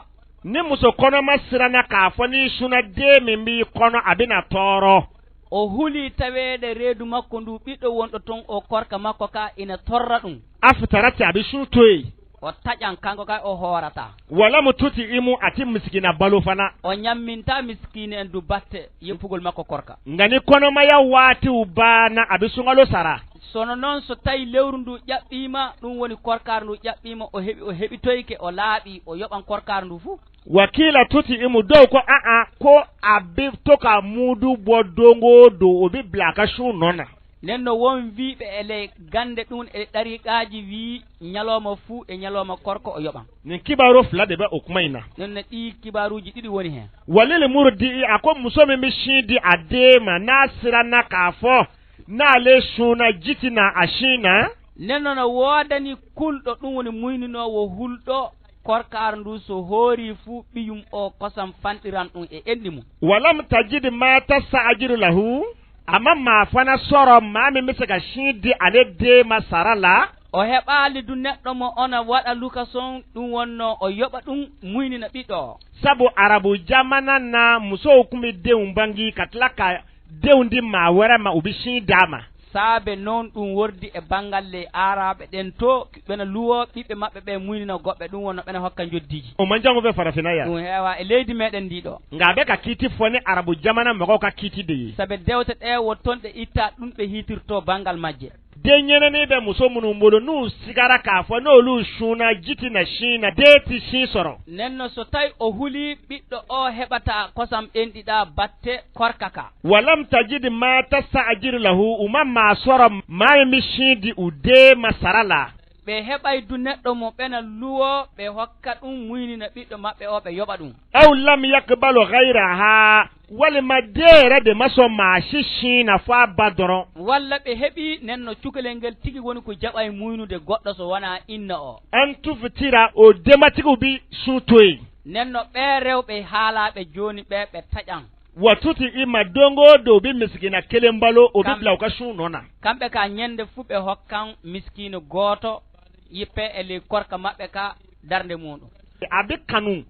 Ni muso kɔnɔma siranna k'a fɔ ni sunna den min b'i kɔnɔ a bɛna tɔɔrɔ. O hulii taweede reedu makko ndu ɓiɗɗo wonɗo ton o korka makko kaa ina torra ɗum. Aftarat, a bɛ sun to yen. O taƴan, kanko kay o hoorataa. Walam tut'imu, a ti miskiina balo fana. O ɲammintaa miskiine en du batte yeppugol makko korka. Nka ni kɔnɔmaya waatiw banna, a bɛ sunkalo sara. Sono non so tawi lewru ndu ƴaɓɓiima, ɗum woni korkaaru ndu ƴaɓɓiima, o heɓi, o heɓitoyke, o laaɓii, o yoɓan korkaaru ndu fuu. Wa kiila tut'imu, dɔw ko a'a, ko a bɛ to ka muudu bɔ don o don, o bɛ bila a ka sun nɔ na. Nden non won wiiɓe e ley gannde ɗum e ɗariiqaaji wii ɲalooma fuu e ɲalooma korka o yoɓan. Nin kibaaru fila de bɛ o kuma in na. Nden non ɗii kibaaruuji ɗiɗi woni hen. Walil murdi'i, a ko muso min bɛ sin di a den ma, n'a siranna k'a fɔ n'ale sunna ji tɛna a sin na. Nden non no woodani kulɗo, ɗum woni muyninoowo hulɗo, korkaaru ndu so hoorii fuu ɓiyum o kosam fanɗiran ɗum e enɗi mum. Walam tajid ma tasta'jiru lahu, a ma maa fana sɔrɔ maa min bɛ se ka sin di ale den ma sara la. O heɓaali du neɗɗo mo ona waɗa lukason, ɗum wonnoo o yoɓa ɗum muynina ɓiɗɗo o. Sabu Arabu jamana na musow kun bɛ denw bangi ka tila ka denw di maa wɛrɛ ma u bɛ sin d'a ma. Saabe non ɗum wordi e banngal ley Aaraɓe ɓen to, ɓena luwoo ɓiɓɓe maɓɓe ɓe muynina goɓɓe, ɗum wonno ɓena hokka njoddiiji. O man janngo ɓe Farafinna ya. Ɗum heewaa e leydi meɗen ndii ɗoo. Nga ɓe ka kiiti foni Arabu jamana mɔgɔw ka kiiti de ye. Sabe dewte ɗee wo ton ɗe ittaa ɗum ɓe hiitirtoo banngal majje. Den ɲɛnɛni bɛ muso minnu bolo n'u sigara k'a fɔ n'olu sunna ji tɛna sin na, den tɛ sin sɔrɔ. Nen no so tawi o hulii ɓiɗɗo o heɓataa kosam enɗiɗaa batte korka ka. Walam tajid ma tasta'jiru lahu, u ma maa sɔrɔ maa min bɛ sin di u den ma sara la. Ɓe heɓay du neɗɗo mo ɓena luwoo, ɓe hokka ɗum muynina ɓiɗɗo maɓɓe o, ɓe yoɓa ɗum. Aw lam yakbalu ghayraha, walima den yɛrɛ de ma sɔn maa si sin na fo a ba dɔrɔn. Walla ɓe heɓii nen no cukalel ngel tigi woni ko jaɓay muynude goɗɗo so wanaa inna o. An tuftira, o denbatigiw bi sun to yen. Nen no ɓee rewɓe haalaaɓe jooni ɓee ɓe taƴan. Wa tut'ima, don o don u bi miskiina kelen balo, u bi bila u ka sun nɔ na. Kamɓe ka ɲande fuu ɓe hokkan miskiino gooto yippee e ley korka maɓɓe ka darnde muuɗum. A bi kanu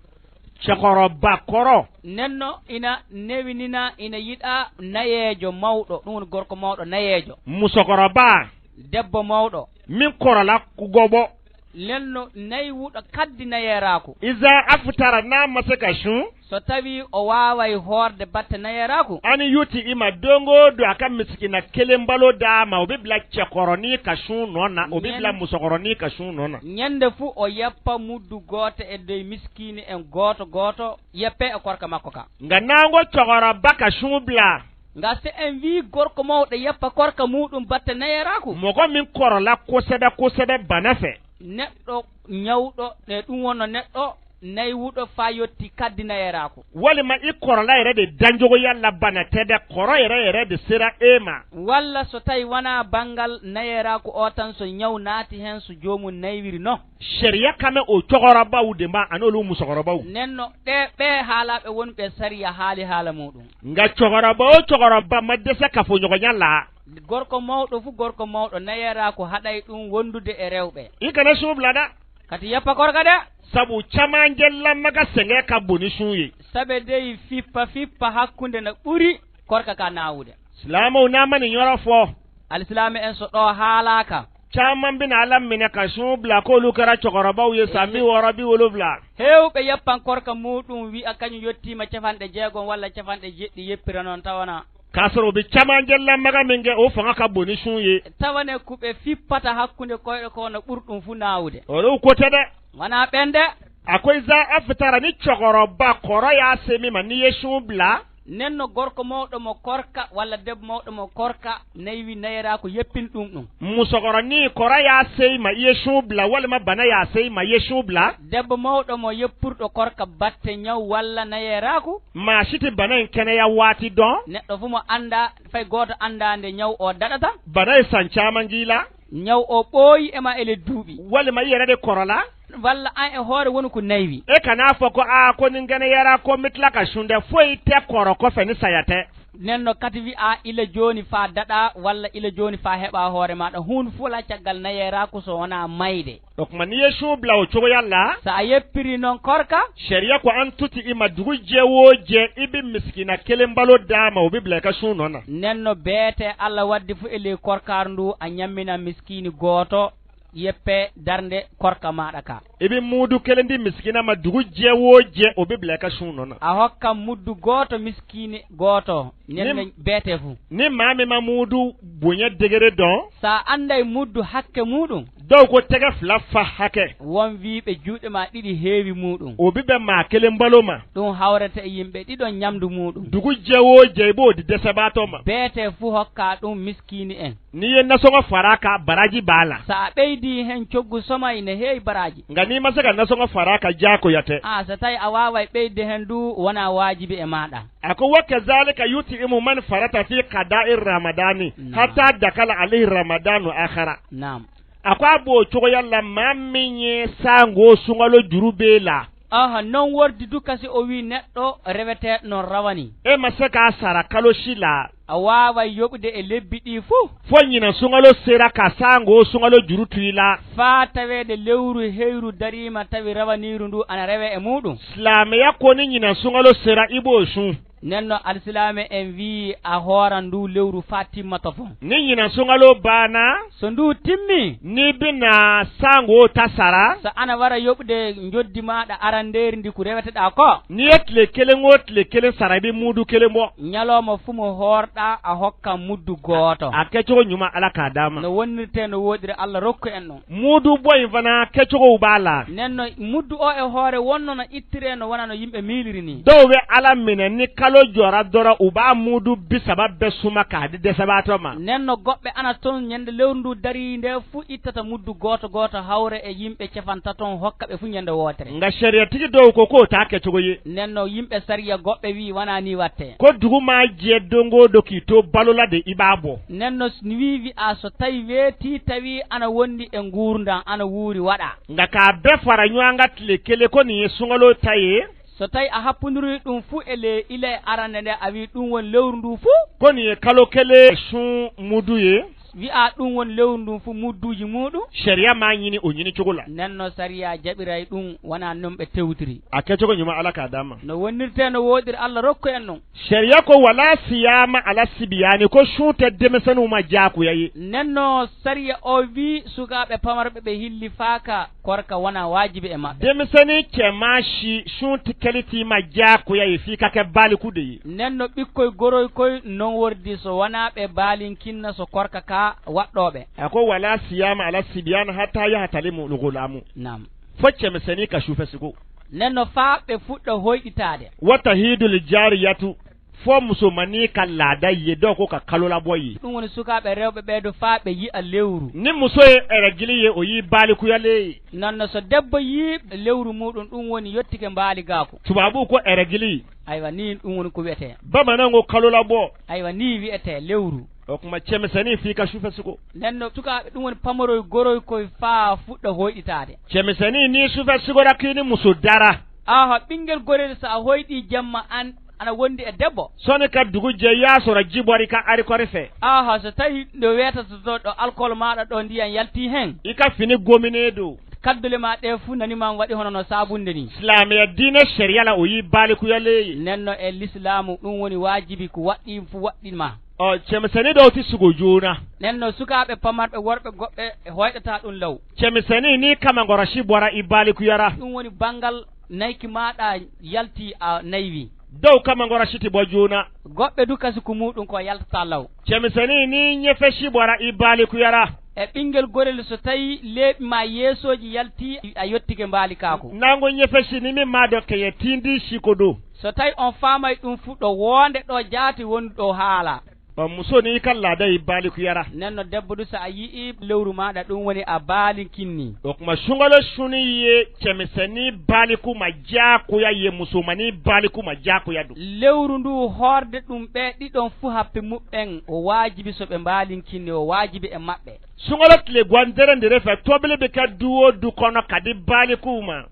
cɛkɔrɔba kɔrɔ. Nen no ina newinina, ina yiɗa nayeejo mawɗo, ɗum woni gorko mawɗo nayeejo. Musokɔrɔba. Debbo mawɗo. Min kɔrɔla goɓo. Nen no naywuɗo kaddi nayeeraaku. Iza aftara, n'a ma se ka sun. So tawii o waaway hoorde batte nayeeraaku. An yut'ima, don o don a ka miskiina kelen balo d'a ma, u bi bila cɛkɔrɔni ka sun nɔ na, u bi bila musokɔrɔni ka sun nɔ na. Ɲande fuu o yeppa muddu gooto e dow miskiini en gooto gooto, yeppee e korka makko ka. Nga n'a ko cɛkɔrɔba ka sun bila. Nga se en wii gorko mawɗo yeppa korka muuɗum batte nayeeraaku. Mɔgɔ min kɔrɔla kosɛbɛ kosɛbɛ bana fɛ. Neɗɗo ɲawɗo, e ɗum wonno neɗɗo naywuɗo faa yotti kaddi nayeeraaku. Wali ma i korola yere de danjogo yalla bana tede koro yere yere de sera ema. Walla so tawi wanaa banngal nayeeraaku oo tan, so ñaw naati heen, so joomum naywiri no. Sariya kame o cogorobaw de ma anolu mu sogorobaw. Nden no ɗee, ɓee haalaaɓe wonɓe sariya haali haala muuɗum. Nga cogoroba o cogoroba ma desa ka fo ñogo ñalla. Gorko mawɗo fuu, gorko mawɗo nayeeraaku haɗay ɗum wondude e rewɓe. I kana suubla da. Kati yeppa korka de. Sabu camaanjel lamma ga senge ka boni suuye. Sabe dey fippa fippa hakkunde na ɓuri korka ka naawude. Silaamaw na mani ñoro fo. Alsilaame en so ɗo haalaaka. Caman bina alammine ka suubla ko lukara cogorobaw ye sambi woro bi wolofla. Heewɓe yeppan korka muuɗum wi'a kañum yottiima capanɗe jeegom walla capanɗe jeɗɗi yeppira noon tawana. Kasoro bi caman jella maga min ge o fanga ka boni suuye. Tawane kuɓe fippata hakkunde koyɗe ko no ɓurɗum fu naawude. O ɗo kote de. Wanaa ɓen de. Akoy za a fitara ni cogoroba koro ya semi ma ni ye suubla. Nden no gorko mawɗo mo korka walla debbo mawɗo mo korka naywi nayraa ko yeppin ɗum ɗum. Musokoro ni koro ya sey ma ye suubla walla ma bana ya sey ma ye suubla. Debbo mawɗo mo yeppurɗo korka batte ñaw walla nayeeraaku. Ma siti bana en kene ya waati don. Neɗɗo fu mo anndaa, fay gooto anndaa nde ñaw o daɗata. Bana e sancaama ngiila. Ñaw o ɓooyi e ma ele duuɓi. Walla ma yere de korola. Walla an e hoore wonu ko naywi. E kana fo ko a ko ni ngene yara ko mitla ka sunde foyi te koro ko feni sayate. Nden no kati wi'a ila jooni faa daɗa walla ila jooni faa heɓa hoore maaɗa huun fula caggal nayeeraaku so wonaa mayde. Ɗok ma ni ye suubla o cogo yalla. So a yeppiri noon korka. Sariya ko an tuti ima dugu jewooje ibi miskina kelen mbalo daama o bibla ka suunona. Nden no beete Alla waddi fu e ley korkaaru ndu a ñammina miskiini gooto. Yeppe darnde korka maaɗa ka. Ibi muudu kelen ndi miskina ma dugu jewooje o bibla ka suunona. A hokka muddu gooto miskiini gooto. Nen Nim- men beete fu. Ni maami ma muudu buña degere don. Sa anday muddu hakke muuɗum. Dow ko tege fula fa hake. Won wiiɓe juuɗe ma ɗiɗi heewi muuɗum. O biɓe ma kelen mbalo ma. Ɗum hawrata e yimɓe ɗiɗon ñamdu muuɗum. Dugu jewoo jey bo di dese baato ma. Beete fu hokka ɗum miskiini en. Ni ye nasoŋo fara ka baraji bala. Sa a ɓeydi hen coggu somay ne heewi baraji. Nga ni masaka nasoŋo fara ka jako yate. A so tawi a waaway ɓeyde hen du wona waajibi e maaɗa. Ako wa kazalika yut'imu man farata fi qada'i ramadani. Naam. Hatta dakala alayhi ramadanu akhara. Naam. Ako a bo cogo yalla ma miñe sango sungalo juru be la. Aha, non wordi du kasi o wi neɗɗo reweteeɗo non rawani. E ma seka sara kalo sila. A waaway yoɓude e lebbi ɗi fuu. Fo ñina sungalo sera ka sango sungalo juru tuyla. Faa taweede lewru heyru dariima tawi rawaniiru ndu ana rewe e muuɗum. Silaameya ko ni ñina sungalo sera ibo sun. Nden no alsilaame en wi'i a hooran ndu lewru faa timmata fof. Ni ñina sungalo baana. So ndu timmi. Ni bina sango ta sara. So ana wara yoɓude njoddi maaɗa arandeeri ndi ko reweteɗaa ko. Ni ye tile kelen o tile kelen sara bi muudu kelen bo. Ñalooma fu mo hoorɗaa a hokka muddu gooto. A kecogo ñuma Alla ka dama. No wonnirtee no wooɗiri Alla rokku en ɗum. Muudu boy fana kecogo ubala. Nden no muddu o e hoore wonno no ittiree no wona no yimɓe miiliri ni. Dow we Alla minen ni kalo jora dora uba muudu bisaba be suma ka di desaba to ma. Nden no goɓɓe ana ton ñande lewru ndu dari nde fu ittata muddu gooto gooto hawre e yimɓe cefanta ton hokka ɓe fu ñande wootere. Nga sariya tigi dow ko ko ta kecogo ye. Nden no yimɓe sariya goɓɓe wi wona ni watte. Ko duguma jeddo ngo doki to balola de ibabo. Nden no s-, wi wi a so tawi weeti tawi ana wondi e nguurndam ana wuuri waɗa. Nga ka be fara ñoanga tile kele ko ni ye sungalo taye. So tawi a happondiri ɗum fu e le ila e arande nde a wi ɗum won lewru ndu fu. Ko ni ye kalo kele sun muduye. Wi'a ɗum won lewru ndun fu mudduuji muuɗum. Sariya ma ñini o ñini cugula. Nden no sariya jaɓiray ɗum wona non ɓe tewtiri. A kecogo ñuma Alla ka dama. No wonnirtee no wooɗiri Alla rokku en ɗum. Sariya ko wala siyama ala sibiyani ko suute demesenuma jaakuyayi. Nden no sariya o wi sukaaɓe pamarɓe ɓe hilli faaka korka wona waajibi e maɓɓe. Demiseni cema si suunti kelitima jaakuyayi fii kake baali kudeyi. Nden no ɓikkoy goroy koy non wordi so wona ɓe baalinkinna so korka ka waɗɗooɓe. Ako wala siyama ala sibiyana hatta yahatalimu lugulamu. Naam. Fo cemeseni ka suufe sigo. Nden no faa ɓe fuɗɗa hoyɗitaade. Wata hiidul jaariyatu. Fo muso ma nii ka laada ye, doo ko ka kalo labɔ ye. Ɗun woni sukaaɓe rewɓe ɓee du faa ɓe yi'a lewru. Ni muso ye eregili ye, o yii baalikuyale ye. Non no so debbo yii lewru muuɗun, ɗun woni yottike mbaaligaaku. Tubaabu ko eregili. Aywa, nii ɗun woni ko wi'etee. Bamanan ko kalo labɔ. Aywa, nii wi'etee lewru. O kuma cɛmisɛnnin f'i ka sufɛ sugo. Nden no sukaaɓe, ɗun woni pamoroy goroy koy faa fuɗɗa hoyɗitaade. Cɛmisɛnnin ni sufɛ sugora kini muso dara. Aha, ɓinngel gorel, so a hoyɗii jemma an, ana wondi e debbo. Soni ka dugu je yaasora jibori ka ari kori fɛ. Aha, so tawi ɗo weetata to, ɗo alkool maaɗa ɗo ndiyan yaltii hen. I ka fini gominee dow. Kaddule maa ɗee fuu nani man waɗi hono no saabunde nii. Silaamiya diine sariya la o yii baalikuyale ye. Nden no e lislaamu, ɗun woni waajibi ko waɗɗii fuu waɗɗii ma. O cɛmisɛnnin dɔw ti sugo joona. Nden no sukaaɓe pamarɓe worɓe goɓɓe hoyɗataa ɗun law. Cɛmisɛnnin ni kamangora si bora i baalikuyara. Ɗun woni banngal nayki maaɗa yaltii a naywi. Dɔw kamangora si ti bɔ joona. Goɓɓe du kasiku muuɗun ko yaltataa law. Cɛmisɛnnin ni ɲɛfɛ si bora i baalikuyara. E ɓinngel gorel so tawi leeɓi maa yeesooji yaltii a yottike mbaalikaaku. Nango ɲɛfɛ si ni min maa dɔ kɛ yɛ tindi si ko do. So tawi on faamay ɗun fu ɗo woonde ɗo jaati woni ɗo haala. Ɓa muso ni i ka laada i baalikuyara. Nden no debbo du, so a yi'ii lewru maaɗa, ɗun woni a baalikinni. O kuma sungalo suni ye cɛmisɛnnin baaliku ma jaakuya ye muso ma ni baaliku ma jaakuya du. Lewru ndu hoorde ɗun ɓee ɗiɗon fu happe muɓɓen, o waajibi so ɓe mbaalinkinni, o waajibi e maɓɓe. Sungalo tile gwan derendere fɛ tobili bi kɛ du wo du kɔnɔ ka di baaliku ma.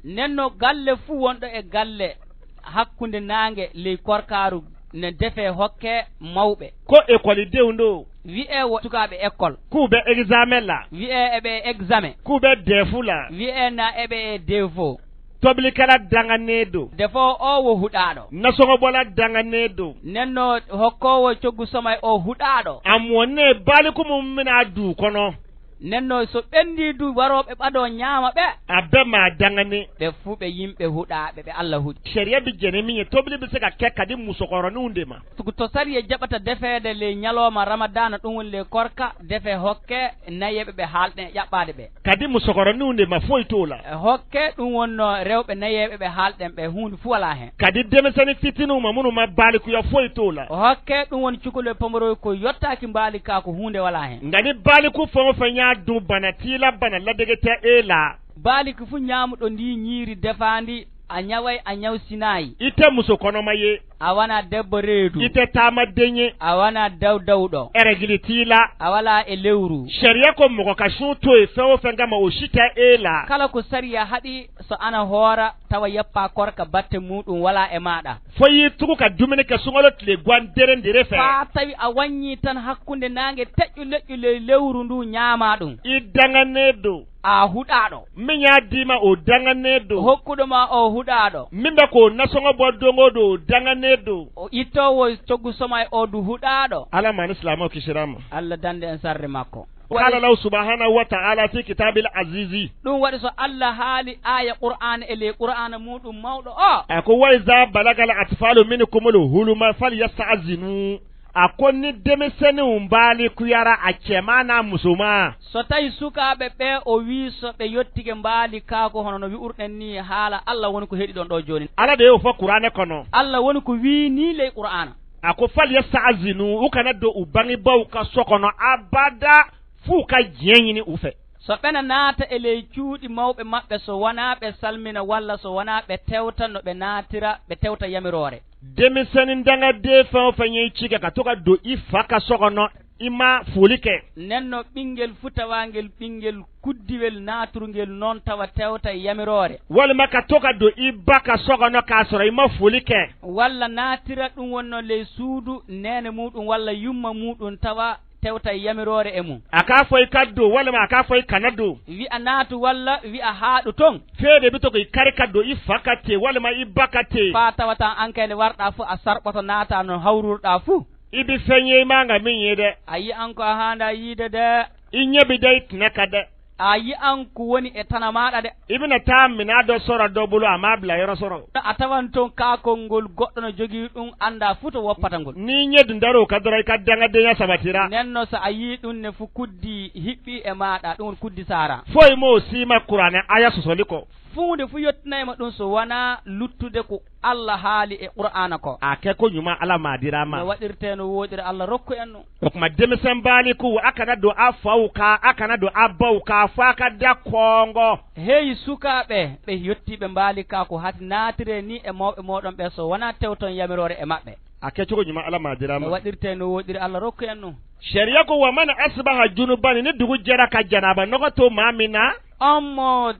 Nden no galle fuu wonɗo e galle hakkunde naange ley korkaaru ne defee hokkee mawɓe. Ko ekoli dewndo. Wi'ee wo sukaaɓe ekol. Kuu be egzaamen la. Wi'ee eɓe e egzaamen. Kuu be deefu la. Wi'ee na eɓe e deefoo. Tobilikɛla daŋaneedo. Defoowo oo wo huɗaaɗo. Nasɔŋɔbɔla daŋaneedo. Nden no hokkoowo coggu somay oo huɗaaɗo. A mɔnne baaliku mun mina duu kɔnɔ. Nden no so ɓenndii du warooɓe ɓadoo ɲaama ɓe. A be maa daŋani. Ɓe fuu ɓe yimɓe huɗaaɓe ɓe Alla huɗi. Sariya bi jene min ye tobili bi se ka kɛ kadi musokɔrɔninw de ma. Sugu to sariya jaɓata defeede ley ɲalooma Ramadaana, ɗun woni ley korka, defe hokke nayeeɓe ɓe haalɗen e ƴaɓɓaade ɓe. Kadi musokɔrɔninw de ma foyi t'o la. E hokke ɗun wonno rewɓe nayeeɓe ɓe haalɗen ɓe huunde fuu walaa hen. Kadi demisɛnnin fitininw ma minnu ma baalikuya foyi t'o la. O hokke ɗun woni cukaloy pomoroy ko yottaaki mbaalikaaku huunde walaa hen. Nga ni baaliku fɛn o fɛn y'a dun bana t'i la bana ladege tɛ e la. Baaliki fuu ɲaamuɗo ndii ɲiiri defaandi a ɲaway a ɲawsinaay. I tɛ muso kɔnɔma ye. A wanaa debbo reedu. I tɛ taamaden ye. A wanaa dawdawɗo. Eregili t'i la. A walaa e lewru. Sariya ko mɔgɔ ka sun to ye fɛn o fɛn kama o si tɛ e la. Kala ko sariya haɗi so ana hoora tawa yappaa korka batte muuɗun walaa e maaɗa. Fo y'i tugu ka dumuni kɛ suŋalo tile gwan derendere fɛ. Faa tawi a waɲɲii tan hakkunde naange teƴƴu leƴƴu ley lewru nduu ɲaamaa ɗun. I daŋaneedo. A huɗaaɗo. Min y'a dii ma o daŋaneedo. Hokkuɗo ma o huɗaaɗo. Min be ko nasɔŋɔ bɔ doŋo do o daŋaneedo. O ittoowo coggu somay o du huɗaaɗo. Ala ma ni silaama o kisira ma. Alla dande en sarre makko. Qala lahu subhanahu wa ta'ala fi kitabil azizi. Ɗun waɗi so Alla haali aaya Qur'aana e ley Qur'aana muuɗun mawɗo o. A ko, "Wa iza balagal atfalu minkumul huluma falyasta'zinu." A ko ni demisɛnninw mbaalikuyara a cɛmaa naa musomaa. So tawi sukaaɓe ɓee o wii so ɓe yottike mbaalikaaku hono no wi'urɗen nii, haala Alla woni ko heɗi ɗon ɗoo jooni. Alla de yo fɔ Qur'aana kono. Alla woni ko wii nii ley Qur'aana. A ko, "Falyasta'zinu, u kana don u bangebaaw ka so kono abada, f'u ka diɲɛ ɲini u fɛ." So ɓena naata e ley cuuɗi mawɓe maɓɓe, so wanaa ɓe salmina walla so wanaa ɓe tewta no ɓe naatira, ɓe tewta yamiroore. Demisɛnnin daŋadee fɛn o fɛn ye i ci kɛ ka to ka don i fa ka so kono, i ma foli kɛ. Nden no ɓinngel fuu tawaangel ɓinngel kuddiwel naaturngel non tawa tewta e yamiroore. Walima ka to ka don i ba ka so kono k'a sɔrɔ i ma foli kɛ. Walla naatira ɗun wonno ley suudu neene muuɗun walla yumma muuɗun tawa tewta e yamiroore e mun. A k'a fɔ i ka don, walima a k'a fɔ i kana don. Wi'a naatu walla wi'a haaɗu ton. Feede bi to ko i kari ka don i fa ka tee, walima i ba ka tee. Faa tawata an kay nde warɗaa fu a sarɓoto naataa no hawrurɗaa fu. I bi fɛn ye i maŋa min ye dɛ. A yi'an ko a haandaa yiide dɛ. I ɲɛ bi da i tɛnɛ ka dɛ. A yi'an ko woni e tana maaɗa dɛ. I bina taa minaa dɔ sɔrɔ dɔ bolo, a m'a bila yɔrɔ sɔrɔ. A tawan ton kaakol ngol goɗɗo no jogii ɗun, anndaa fuu to woppata ngol. N'i ɲɛ dun daroo ka dɔrɔn, i ka daŋadeenya sabatira. Nden no so a yii ɗun ne fu kuddi hiɓɓii e maaɗa, ɗun woni kuddi saaraa. Foyi m'o sii ma Kuraana aaya sɔsɔli kɔ. Huunde fuu yottinay ma ɗum so wanaa luttude ko Alla haali e Qur'aana ko. A ke ko ɲuman Alla maadira ma. No waɗirtee no wooɗiri Alla rokku en ɗum. O kuma denmisɛn baaliku, a kana don a faw kaa, a kana don a baw kaa, fo a ka da koongo. Hey sukaaɓe, ɓe yottii ɓe mbaali kaa ko hati naatiree nii e mawɓe mooɗon ɓee so wanaa tewton yamiroore e maɓɓe. A ke cogo ɲuman Alla maadira ma. No waɗirtee no wooɗiri Alla rokku en ɗum. Sariya ko, wa man asbaha junuban, ni dugu jɛra ka janaaba nɔgɔ to maa min na. On mo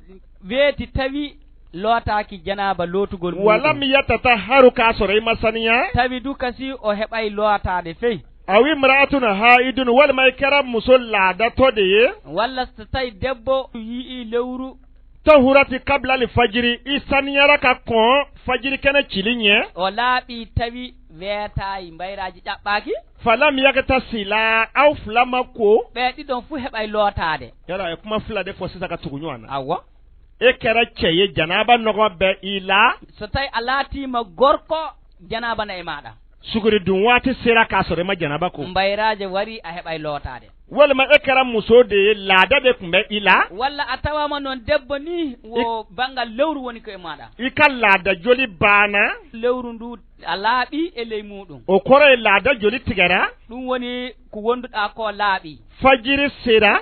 weeti tawi lootaaki janaaba lootugol muuɗum. Walam yatatahharu, k'a sɔrɔ i ma saniya. Tawi du kasi o heɓay lootaade fey. Aw imra'atun haidun, walima i kɛra muso laadatɔ de ye. Walla so tawi debbo yi'ii lewru. Tahurati qabla al fajiri, i saniyara ka kɔn fajiri kɛnɛ cili ɲɛ. O laaɓii tawi weetaayi, mbayraaji ƴaɓɓaaki. Falam yaktasila, aw fila ma ko. Ɓee ɗiɗon fuu heɓay lootaade. Yala e kuma fila de fɔ sisan ka tugu ɲɔgɔn na. Awɔ. E kɛra cɛ ye, janaaba nɔgɔ bɛ i la. So tawi a laatiima gorko, janaaba na e maaɗa. Suguri dun waati sera k'a sɔrɔ i ma janaaba ko. Mbayraaje wari, a heɓay lootaade. Walima e kɛra muso de ye, laada de tun bɛ i la. Walla a tawaama non debbo ni, wo banngal lewru woni ko e maaɗa. I ka laada joli baana. Lewru ndu a laaɓi e ley muuɗum. O kɔrɔ ye laada joli tigɛra. Ɗum woni ko wonduɗaa ko laaɓi. Fajiri sera.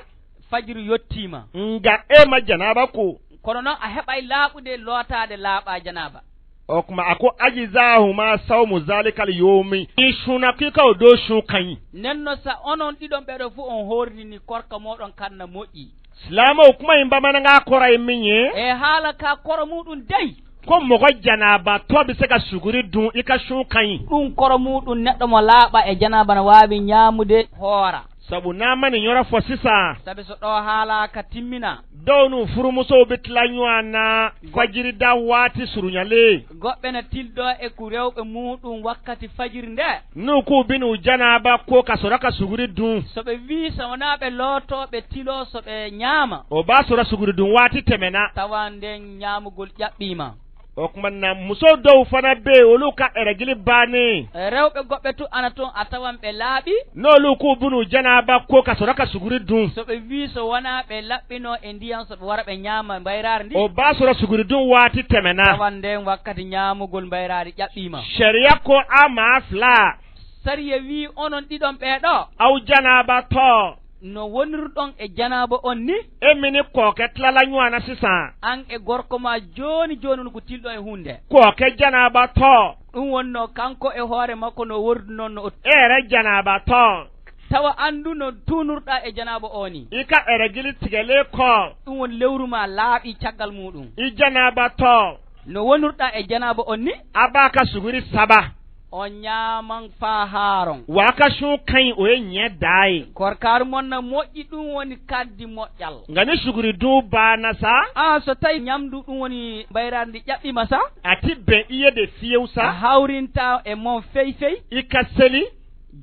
Fajiri yottiima. Nga e ma janaaba ko. Kono non a heɓay laaɓude lootaade laaɓaa janaaba. O kuma a ko ajzahuma sawmu zalikal yawmi. I suna ki ka o do sun kaɲi. Nen no sa onon ɗiɗon ɓeɗo fu on horrini korka moɗon kan na moƴƴi. Silaama o kuma in bamana nga kɔrɔ ye min ye. E haala ka kɔrɔ muɗum dey. Ko mɔgɔ janaaba tɔ bɛ se ka suguri dun i ka sun kaɲi. Ɗum kɔrɔ muɗum neɗɗo mo laaɓa e janaaba na waawi ɲaamude hoora. Sabu n'a ma nin yɔrɔ fɔ sisan. Sabi so ɗoo haalaa ka timmina. Dɔw n'u furumusow bɛ tila ɲɔgɔn na fajiri da waati suruɲalen. Goɗɓe na tilɗoo e ku rewɓe muuɗum wakkati fajiri nde. N'u k'u bɛ n'u janaaba ko ka sɔrɔ ka suguri dun. So ɓe wii so wanaa ɓe lootoo ɓe tiloo so ɓe ɲaama. O b'a sɔrɔ suguri dun waati tɛmɛna. Tawa nden ɲaamugol ƴaɓɓiima. O kuma na muso dɔw fana bɛ yen, olu ka rɛgili bannen. Rewɓe goɗɓe tu ana ton a tawan ɓe laaɓi. N'olu k'u bunu janaaba ko ka sɔrɔ ka suguri dun. So ɓe wii so wanaa ɓe laɓɓinoo e ndiyan so ɓe wara ɓe ɲaama mbayraari ndi. O b'a sɔrɔ suguri dun waati tɛmɛna. Tawan nden wakkati ɲaamugol mbayraari ƴaɓɓiima. Sariya ko a maa fila. Sariya wii onon ɗiɗon ɓee ɗoo. Aw janaaba tɔ. No wonirɗon e janaaba on ni. E mini kɔɔkɛ tilala ɲɔgɔn na sisan. An e gorko maa jooni jooni no ko tilɗon e hunde. Kɔɔkɛ janaaba tɔ. Ɗum wonnoo kanko e hoore makko no wordunon no o. E yɛrɛ janaaba tɔ. Tawa anndu no tuunurɗaa e janaaba oo ni. I ka rɛgili tigɛlen kɔ. Ɗum woni lewru maa laaɓi caggal muuɗum. I janaaba tɔ. No wonirɗaa e janaaba on ni. A b'a ka suguri saba. On ɲaaman faa haaron. Wa a ka sun kaɲi o ye ɲɛ da ye. Korkaaru mon na moƴƴi ɗum woni kaddi moƴƴal. Nga ni suguri dun baana sa. A so tawi ɲamdu ɗum woni mbayraari ndi ƴaɓɓiima sa. A ti bɛn i ye de fiyew sa. A hawrintaa e mon fey fey. I ka seli.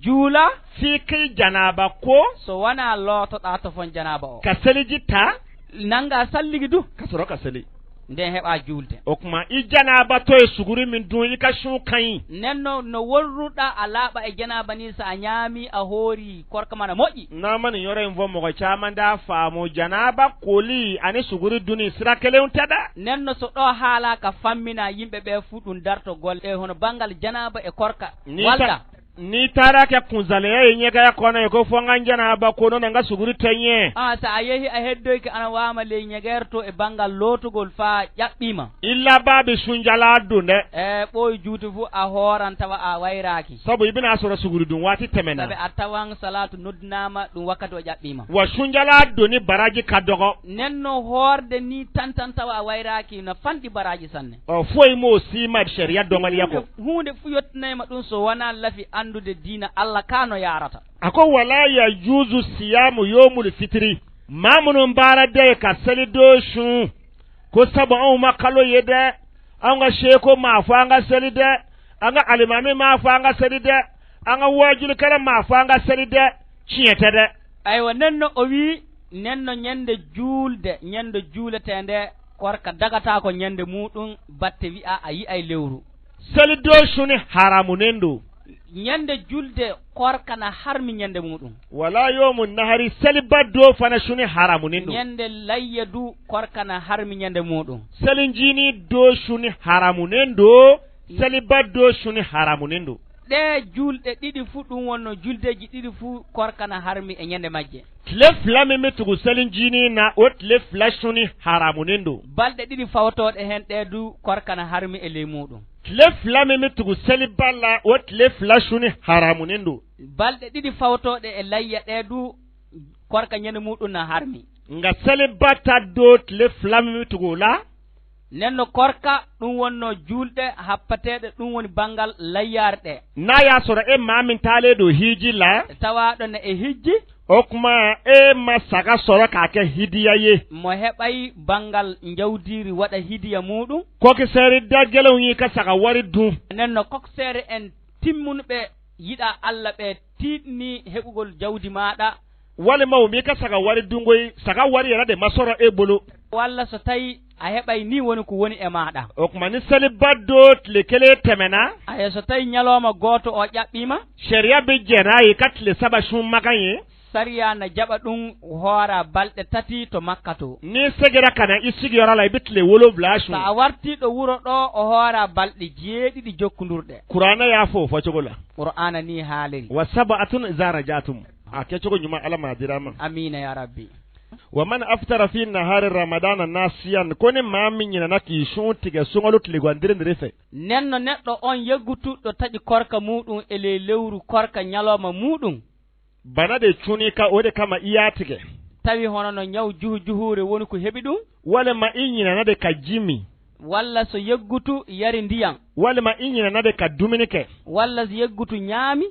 Juula. Fii k'i janaaba ko. So wanaa lootoɗaa tofon janaaba o. Ka seliji taa. Nanngaa salligi du. Ka sɔrɔ ka seli. Nden heɓaa juulde. O kuma i janaaba to e suguri min dun i ka sun kaɲi. Nen no, no worruɗaa a laaɓa e janaaba ni so a ɲaami a hoori korka maa na moƴƴi. N'a ma nin yɔrɔ in fɔ mɔgɔ caman da faamu janaaba koli ani suguri duni sira kelen tɛ dɛ. Nen no so ɗoo haalaa ka famminaa yimɓe ɓee fu ɗum darto golle e hono banngal janaaba e korka. Ni ta- Walda. Ni taara kɛ kunzaleya ye ɲɛgɛya kɔnɔ ye ko fɔ n ka n janaaba ko nɔ na n ka suguri tɛ ɲɛ. A sa a yehi a heddoyke ana waama ley ɲɛgɛyre to e banngal lootugol faa ƴaɓɓiima. Illa baabi sunjalaa dun dɛ. E ɓooyi juuti fu a hooran tawa a wayraaki. Sabu i bina a sɔrɔ suguri dun waati tɛmɛna. Sabi a tawan salaatu noddinaama ɗum wakkati o ƴaɓɓiima. Wa sunjalaa doni baraji ka dɔgɔ. Nen no hoorde ni tantan tawa a wayraaki na fanɗi baraji sanne. Ɔ foyi mo sima sariya dɔmaliya ko. Huunde fu yottinay ma ɗum so wanaa lafi anndude diina Alla kaa no yaarata. A ko wala yajuuzu siyaamu yowmul fitiri. Maa munum baara de ka seli doo sun. Ko sabu an ma kalo ye de. An ka seeko maa fo an ka seli de. An ka alimaami maa fo an ka seli de. An ka waajulikɛla maa fo an ka seli de. Tiɲɛ tɛ dɛ. Aywa, nen no o wii, nen no ɲande juulde, ɲande juuletee nde, korka dagataa ko ɲande muuɗum, batte wi'a a yi'ay lewru. Seli doo sun ni haramunen do. Ñande julde korka na harmi ñande muuɗum. Wala yoomu nahari, seli baddoo fana suni haramunin ɗum. Ñande layya du korka na harmi ñande muuɗum. Seli njiini doo suni haramunin ɗoo, seli baddoo suni haramunin ɗoo. Ɗee julɗe ɗiɗi fuu, ɗum wonnoo juldeeji ɗiɗi fuu, korka na harmi e ñande majje. Tile fila min mi tugu seli njiini na, o tile fila suni haramunin ɗoo. Balɗe ɗiɗi fawtooɗe hen ɗee du, korka na harmi e ley muuɗum. Tile fila min mi tugu seli balla, o tile fila suni haramunin ɗoo. Balɗe ɗiɗi fawtooɗe e layya ɗee du, korka ñande muuɗum na harmi. Nga seli batta doo tile fila min mi tugu la. Nden no korka, ɗum wonnoo juulɗe happateeɗe, ɗum woni banngal layyaare ɗee. Naa yaa soro e maa min taalee ɗoo hiiji la. Tawaaɗo ne e hijji. O kuma e ma saga soro ka ke hidiya ye. Mo heɓay banngal njawdiiri waɗa hidiya muuɗum. Koki seeri daggelewñi ka saga wari dun. Nden no kokseere en timmunɓe yiɗa Alla ɓe tiiɗni heɓugol jawdi maaɗa. Wali maw mi ka saga wari dungoy, saga wari yana de masoro e bolo. Walla so tawi a heɓay ni woni ko woni e maaɗa. O kuma ni seli baddo tile kele temena. Aya so tawi ñalooma gooto o ƴaɓɓiima. Sharia bi jenayi ka tile saba sun magaye. Sariya na jaɓa ɗum hoora balɗe tati to Makka to. Ni segira kana i sigiyɔrɔ la, i bi tile wolonwula sun. So a wartii ɗo wuro ɗo, o hoora balɗe jeeɗiɗi jokkundurɗe. Qur'ana y'a fɔ o fɔcogo la. Qur'ana ni haaliri. Wa sab'atun iza rajatum. A kɛcogo ɲuman Ala m'a dira ma. Amiina ya Rabbi. Wa man aftara fi nahari ramadana nasiyan, ko ni maa min ɲinana k'i sun tigɛ sunkalo tile gandiri ndiri fɛ. Nden no neɗɗo on yeggutuɗo taƴi korka muuɗum e ley lewru korka ɲalooma muuɗum. Bana de cuni ka, o de kama i y'a tigɛ. Tawi hono no ɲaw juhujuhuure woni ko heɓi ɗum. Walima i ɲinana de ka jimi. Walla so yeggutu yari ndiyan. Walima i ɲinana de ka dumuni kɛ. Walla so yeggutu ɲaami.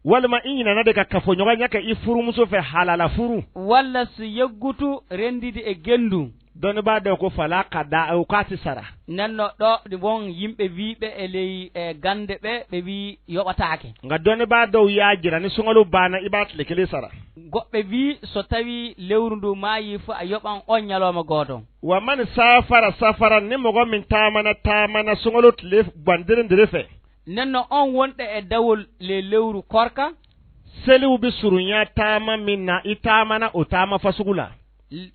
Walima i ɲinana de ka kafoɲɔgɔnya kɛ i furumuso fɛ halala furu. Walla so yeggutu renndidi e genndu. Dɔnnibaa dɔ ko fala kada, o k'a si sara. Nden no ɗo won yimɓe wiiɓe e ley, e gannde ɓe, ɓe wii yoɓataake. Nka dɔnnibaa dɔw y'a jira ni sunkalo baana i b'a tile kelen sara. Goɗɓe wii so tawii lewru ndu maayii fu a yoɓan on ɲalooma gooto. Wa man safara safaran, ni mɔgɔ min taamana taamana sunkalo tile gandiri ndiri fɛ. Nden no on wonɗo e dawol ley lewru korka. Seliw bi surunya taama min na i taamana o taama fasugu la.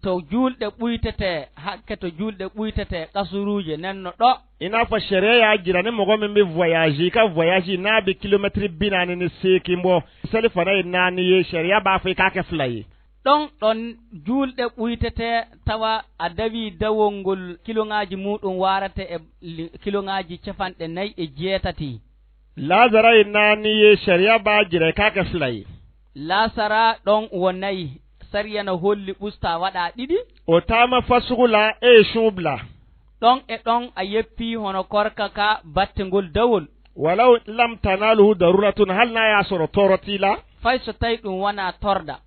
To juulɗe ɓuytetee, hakke to juulɗe ɓuytetee, qasuruuje, nden no ɗo. I n'a fɔ sariya y'a jira ni mɔgɔ min bi voyage, i ka voyage n'a bi kilomɛtiri bi naani ni seegin bɔ. Seli fana ye naani ye, sariya b'a fɔ i k'a kɛ fila ye. Ɗon ɗon juulɗe ɓuytetee tawa a dawii dawol ngol kiloŋaaji muuɗum waarata e li-, kiloŋaaji capanɗe nayi e jeetati. Laasara e naani ye, sariya b'a jira i k'a kɛ fila ye. Laasara ɗon wo nayi, sariya na holli ɓusta waɗa ɗiɗi. O taama fasugu la e suubla. Ɗon e ɗon a yeppii hono korka ka batte ngol dawol. Walaw lam tanaluhu daruratun, hali n'a y'a sɔrɔ tɔɔrɔ t'i la. Fay so tawi ɗum wonaa torda.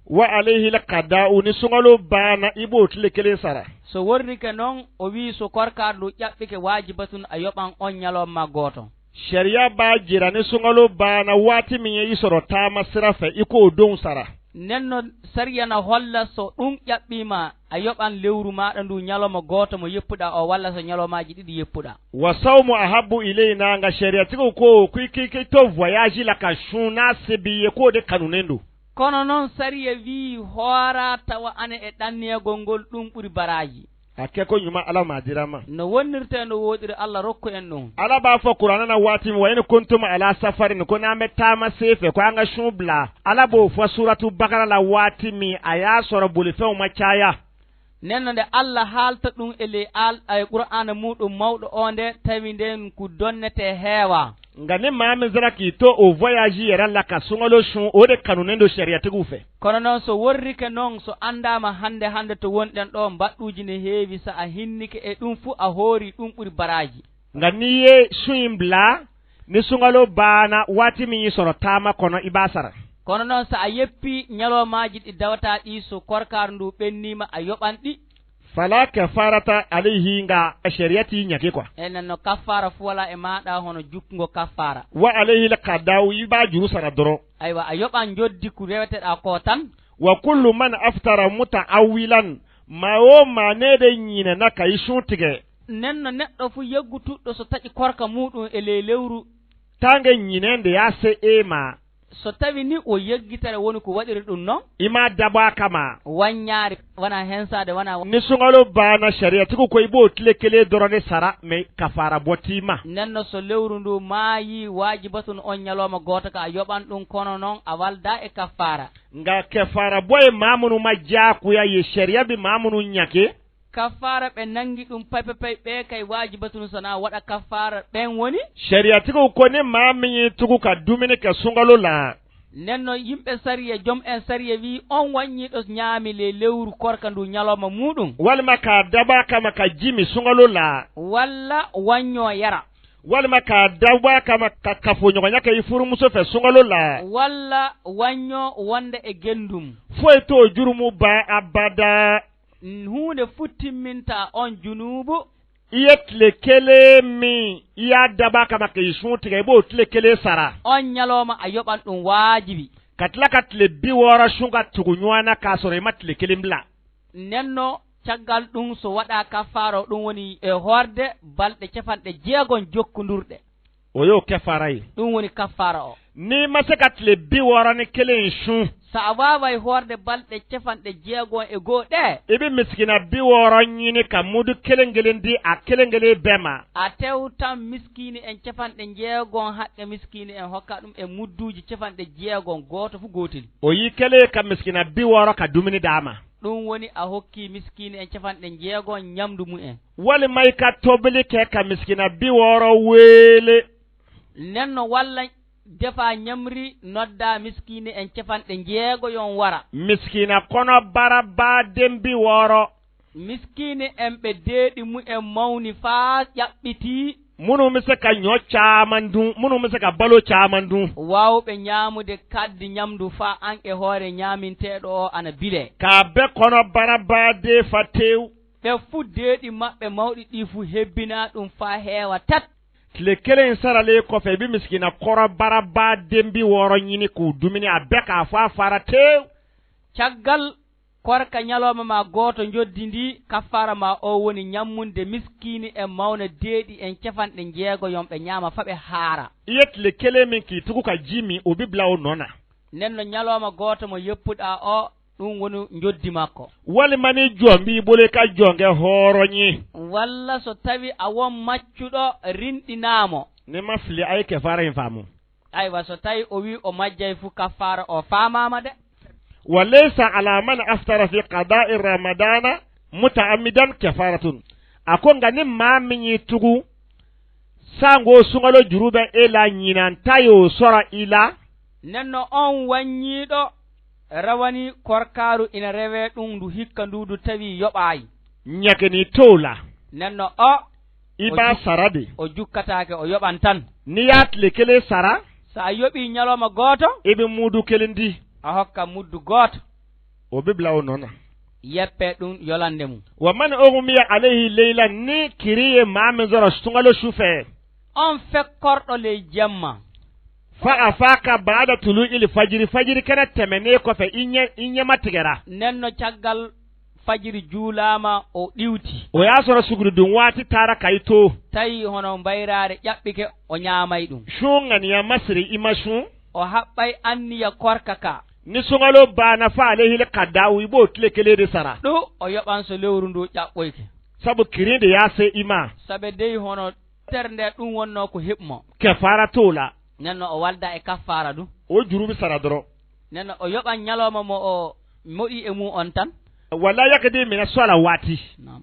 Wa alayhi l qada'u, ni sunkalo baana i b'o tile kelen sara. So worrike non, o wii so korkaaɗo ndu ƴaɓɓike waajibatun a yoɓan on ɲalooma gooto. Sariya b'a jira ni sunkalo baana waati min ye i sɔrɔ taama sira fɛ, i k'o don sara. Nden no sariya na holla so ɗum ƴaɓɓiima a yoɓan lewru maaɗa ndu ɲalooma gooto mo yeppuɗaa o walla so ɲaloomaaji ɗiɗi yeppuɗaa. Wa sawmu ahabbu ilayna, nga sariyatigiw ko, ko i, ko i, ko i to voyage la ka sun, n'a sebi i ye, k'o de kanunen don. Kono non sariya wii hoora tawa ana e ɗanniyagol ngol ɗum ɓuri baraaji. A kɛ ko ɲuman Ala m'a dira ma. No wonnirtee no wooɗiri Alla rokku en ɗum. Ala b'a fɔ Qur'ana na waati min, wa in kuntum ala safarin, ko n'an bɛ taama sen fɛ, ko an ka sun bila. Ala b'o fɔ Suratu Bakara la waati min, a y'a sɔrɔ bolifɛnw ma caya. Nden no nde Alla haalta ɗum e ley al-, e Qur'aana muuɗum mawɗo oo nde, tawi nden ko donnetee heewaa. Nga ni maa min sera k'i to o voyage yɛrɛ la ka sunkalo sun, o de kanunen don sariyatigiw fɛ. Kono non so worrike non, so anndaama hannde hannde to wonɗen ɗoo, mbaɗɗuuji ne heewi, so a hinnike e ɗum fu, a hoori ɗum ɓuri baraaji. Nga ni ye sun in bila, ni sunkalo baana, waati min i sɔrɔ taama kono i b'a sara. Kono non so a yeppii ɲaloomaaji ɗi dawataa ɗii, so korkaaru ndu ɓenniima, a yoɓan ɗi. Fala kafarata alayhi, nga sariya t'i ɲaki quoi. Enen no kaffaara fu walaa e maaɗa hono jukkungo kaffaara. Wa alayhi l qada'u, i b'a juru sara doron. Aywa, a yoɓan njoddi ku reweteɗaa koo tan. Wa kullu man aftara muta'awwilan, maa woo maa nee de ɲinana ka i sun tigɛ. Nden no neɗɗo fu yeggutuɗo so taƴi korka muuɗum e ley lewru Taa nge ɲinee nde yaa se'ee ma. So tawii nii wo yeggitere woni ko waɗiri ɗum non. I maa daɓaa kama. Waɲɲaari wanaa hensaade, wanaa wa- Ni suŋaloo baana sariya tigu ko i ɓoo tile kelee dorone sara, mais kafaara bottii ma. Nden no so lewru nduu maayii, waajibatun on ɲalooma gooto ka a yoɓan ɗum, kono non a waldaa e kafaara. Nga kafaara boye maamunu ma jaakuya ye sariya bi maamunu ɲake. Kafaara ɓe nanngi ɗum pay pay pay ɓee kay waajibatun so na waɗa kafaara ɓen woni. Sariya tigu ko ni maamiɲi tugu ka dumini ka suŋaloo la. Nden no yimɓe sariya, jom en sariya wii on waɲɲiiɗo ɲaami ley lewru korka ndu ɲalooma muuɗum. Walima ka daɓaa kama ka jimi suŋaloo la. Walla waɲɲoo yara. Walima ka daɓaa kama ka kafo ɲogo ɲa ka i furumuso fee suŋaloo la. Walla waɲɲoo wonde e genndum. Foyi t'o jurumu baa abada. Huunde fuu timmintaa on junuubu. I ye tile kelen min, i y'a dabaa kama ka i sun tigɛ, i b'o tile kelen sara. On ɲalooma a yoɓan ɗum waajibi. Ka tila ka tile bi wɔɔrɔ sun ka tugu ɲɔgɔn na k'a sɔrɔ i ma tile kelen bila. Nden no caggal ɗum so waɗaa kafaara o, ɗum woni e hoorde balɗe capanɗe jeegom jokkondurɗe. O yo kafaara ye. Ɗum woni kafaara o. N'i ma se ka tile bi wɔɔrɔ ni kelen sun. So a waaway hoorde balɗe capanɗe jeegom e goo ɗee. I bi miskiina bi wɔɔrɔ ɲini ka mudu kelen kelen di a kelen kelen bɛɛ ma. A tewtan miskiini en capanɗe jeegom haqqe miskiini en, hokka ɗum e mudduuji capanɗe jeegom, gooto fuu gootel. O yi kelen ka miskiina bi wɔɔrɔ ka dumuni d'a ma. Ɗum woni a hokkii miskiini en capanɗe jeegom ɲamndu mumen. Wali may ka tobili kɛ ka miskiina bi wɔɔrɔ weele. Nden no walla defaa ɲamri noddaa miskiini en capanɗe jeegoyon wara. Miskiina kono bara baa den bi wɔɔrɔ. Miskiini en ɓe deeɗi mumen mawni faa ƴaɓɓitii. Munu mi se ka ɲɔ caman dun, munu mi se ka balo caman dun. Waawɓe ɲaamude kaddi ɲamdu faa an e hoore ɲaaminteeɗo o ana bilee. K'a be kono bara baa dee fa teew. Ɓe fuu deeɗi maɓɓe mawɗi ɗii fuu hebbinaa ɗum faa heewa tat. Tile kelen saralee kofe i bi miskiina kɔrɔ bara baa den bi wɔɔrɔ ɲini k'u dumini a be k'a fɔ a fara teew. Caggal korka ɲalooma maa gooto njoddi ndii, kafaara maa oo woni ɲammunde miskiini en mawna deeɗi en capanɗe jeegoyon ɓe ɲaama faa ɓe haara. I ye tile kelen min k'i tugu ka jimi o bi bila o nɔ na. Nden no ɲalooma gooto mo yeppuɗaa oo, ɗum woni njoddi makko. Wali mani jombi bole ka jonge hooroɲi. Walla so tawi a won maccuɗo rinɗinaa mo. Ni ma fili ay kafaara in faamu. Aywa, so tawi o wii o majjay fu kafaara o faamaama de. Wa laysa ala man aftara fi qada'i ramadana muta'ammidan kafaratun. A ko nga ni maa miɲi tugu. Saŋo suŋaloo juruɓe e la ɲinan tayo sɔrɔ i la. Nden no on waɲɲiiɗo rawani korkaaru ina rewee ɗum ndu hikka ndu ndu tawi yoɓaay. Ɲakeni tow la. Nden no o, i o b'a ju-, sara de. O jukkataake, o yoɓan tan. Ni y'a tile kelen sara. So a yoɓii ɲalooma gooto. I bi mudu kelen di. A hokka muddu gooto. O bi bila o nɔ na. Yeppe ɗum yolande mum. Wa man ughmiya alayhi laylan ni kiri ye maa min sɔrɔ suŋaloo su fɛ. On fekkorɗo ley jemma. Fa afaka ba'da tulu'il fajiri, fajiri kene tɛmɛnen kɔfɛ, i ɲɛ, i ɲɛma tigɛra. Nden no caggal fajiri juulaama o ɗiwti. O y'a sɔrɔ suguri dun waati taara ka i to. Tawi hono mbayraare ƴaɓɓike o ɲaamay ɗum. Sun ŋaniya ma siri i ma sun. O haɓɓay anniya korka ka. Ni suŋaloo baana fa alayhi l-qada'u i b'o tile kelen de sara. Ɗo o yoɓan so lewru ndu ƴaɓɓoyke. Sabu kiri de y'a se i ma. Sabe dey hono ter nde ɗum wonnoo ko heɓ mo. Kafaara t'o la. Nden no o walda e kafaara du. O juruɓi sara doro. Nden no o yoɓan ɲalooma mo o moɗi e mum on tan. Wala yakdi mina salawati. Naam.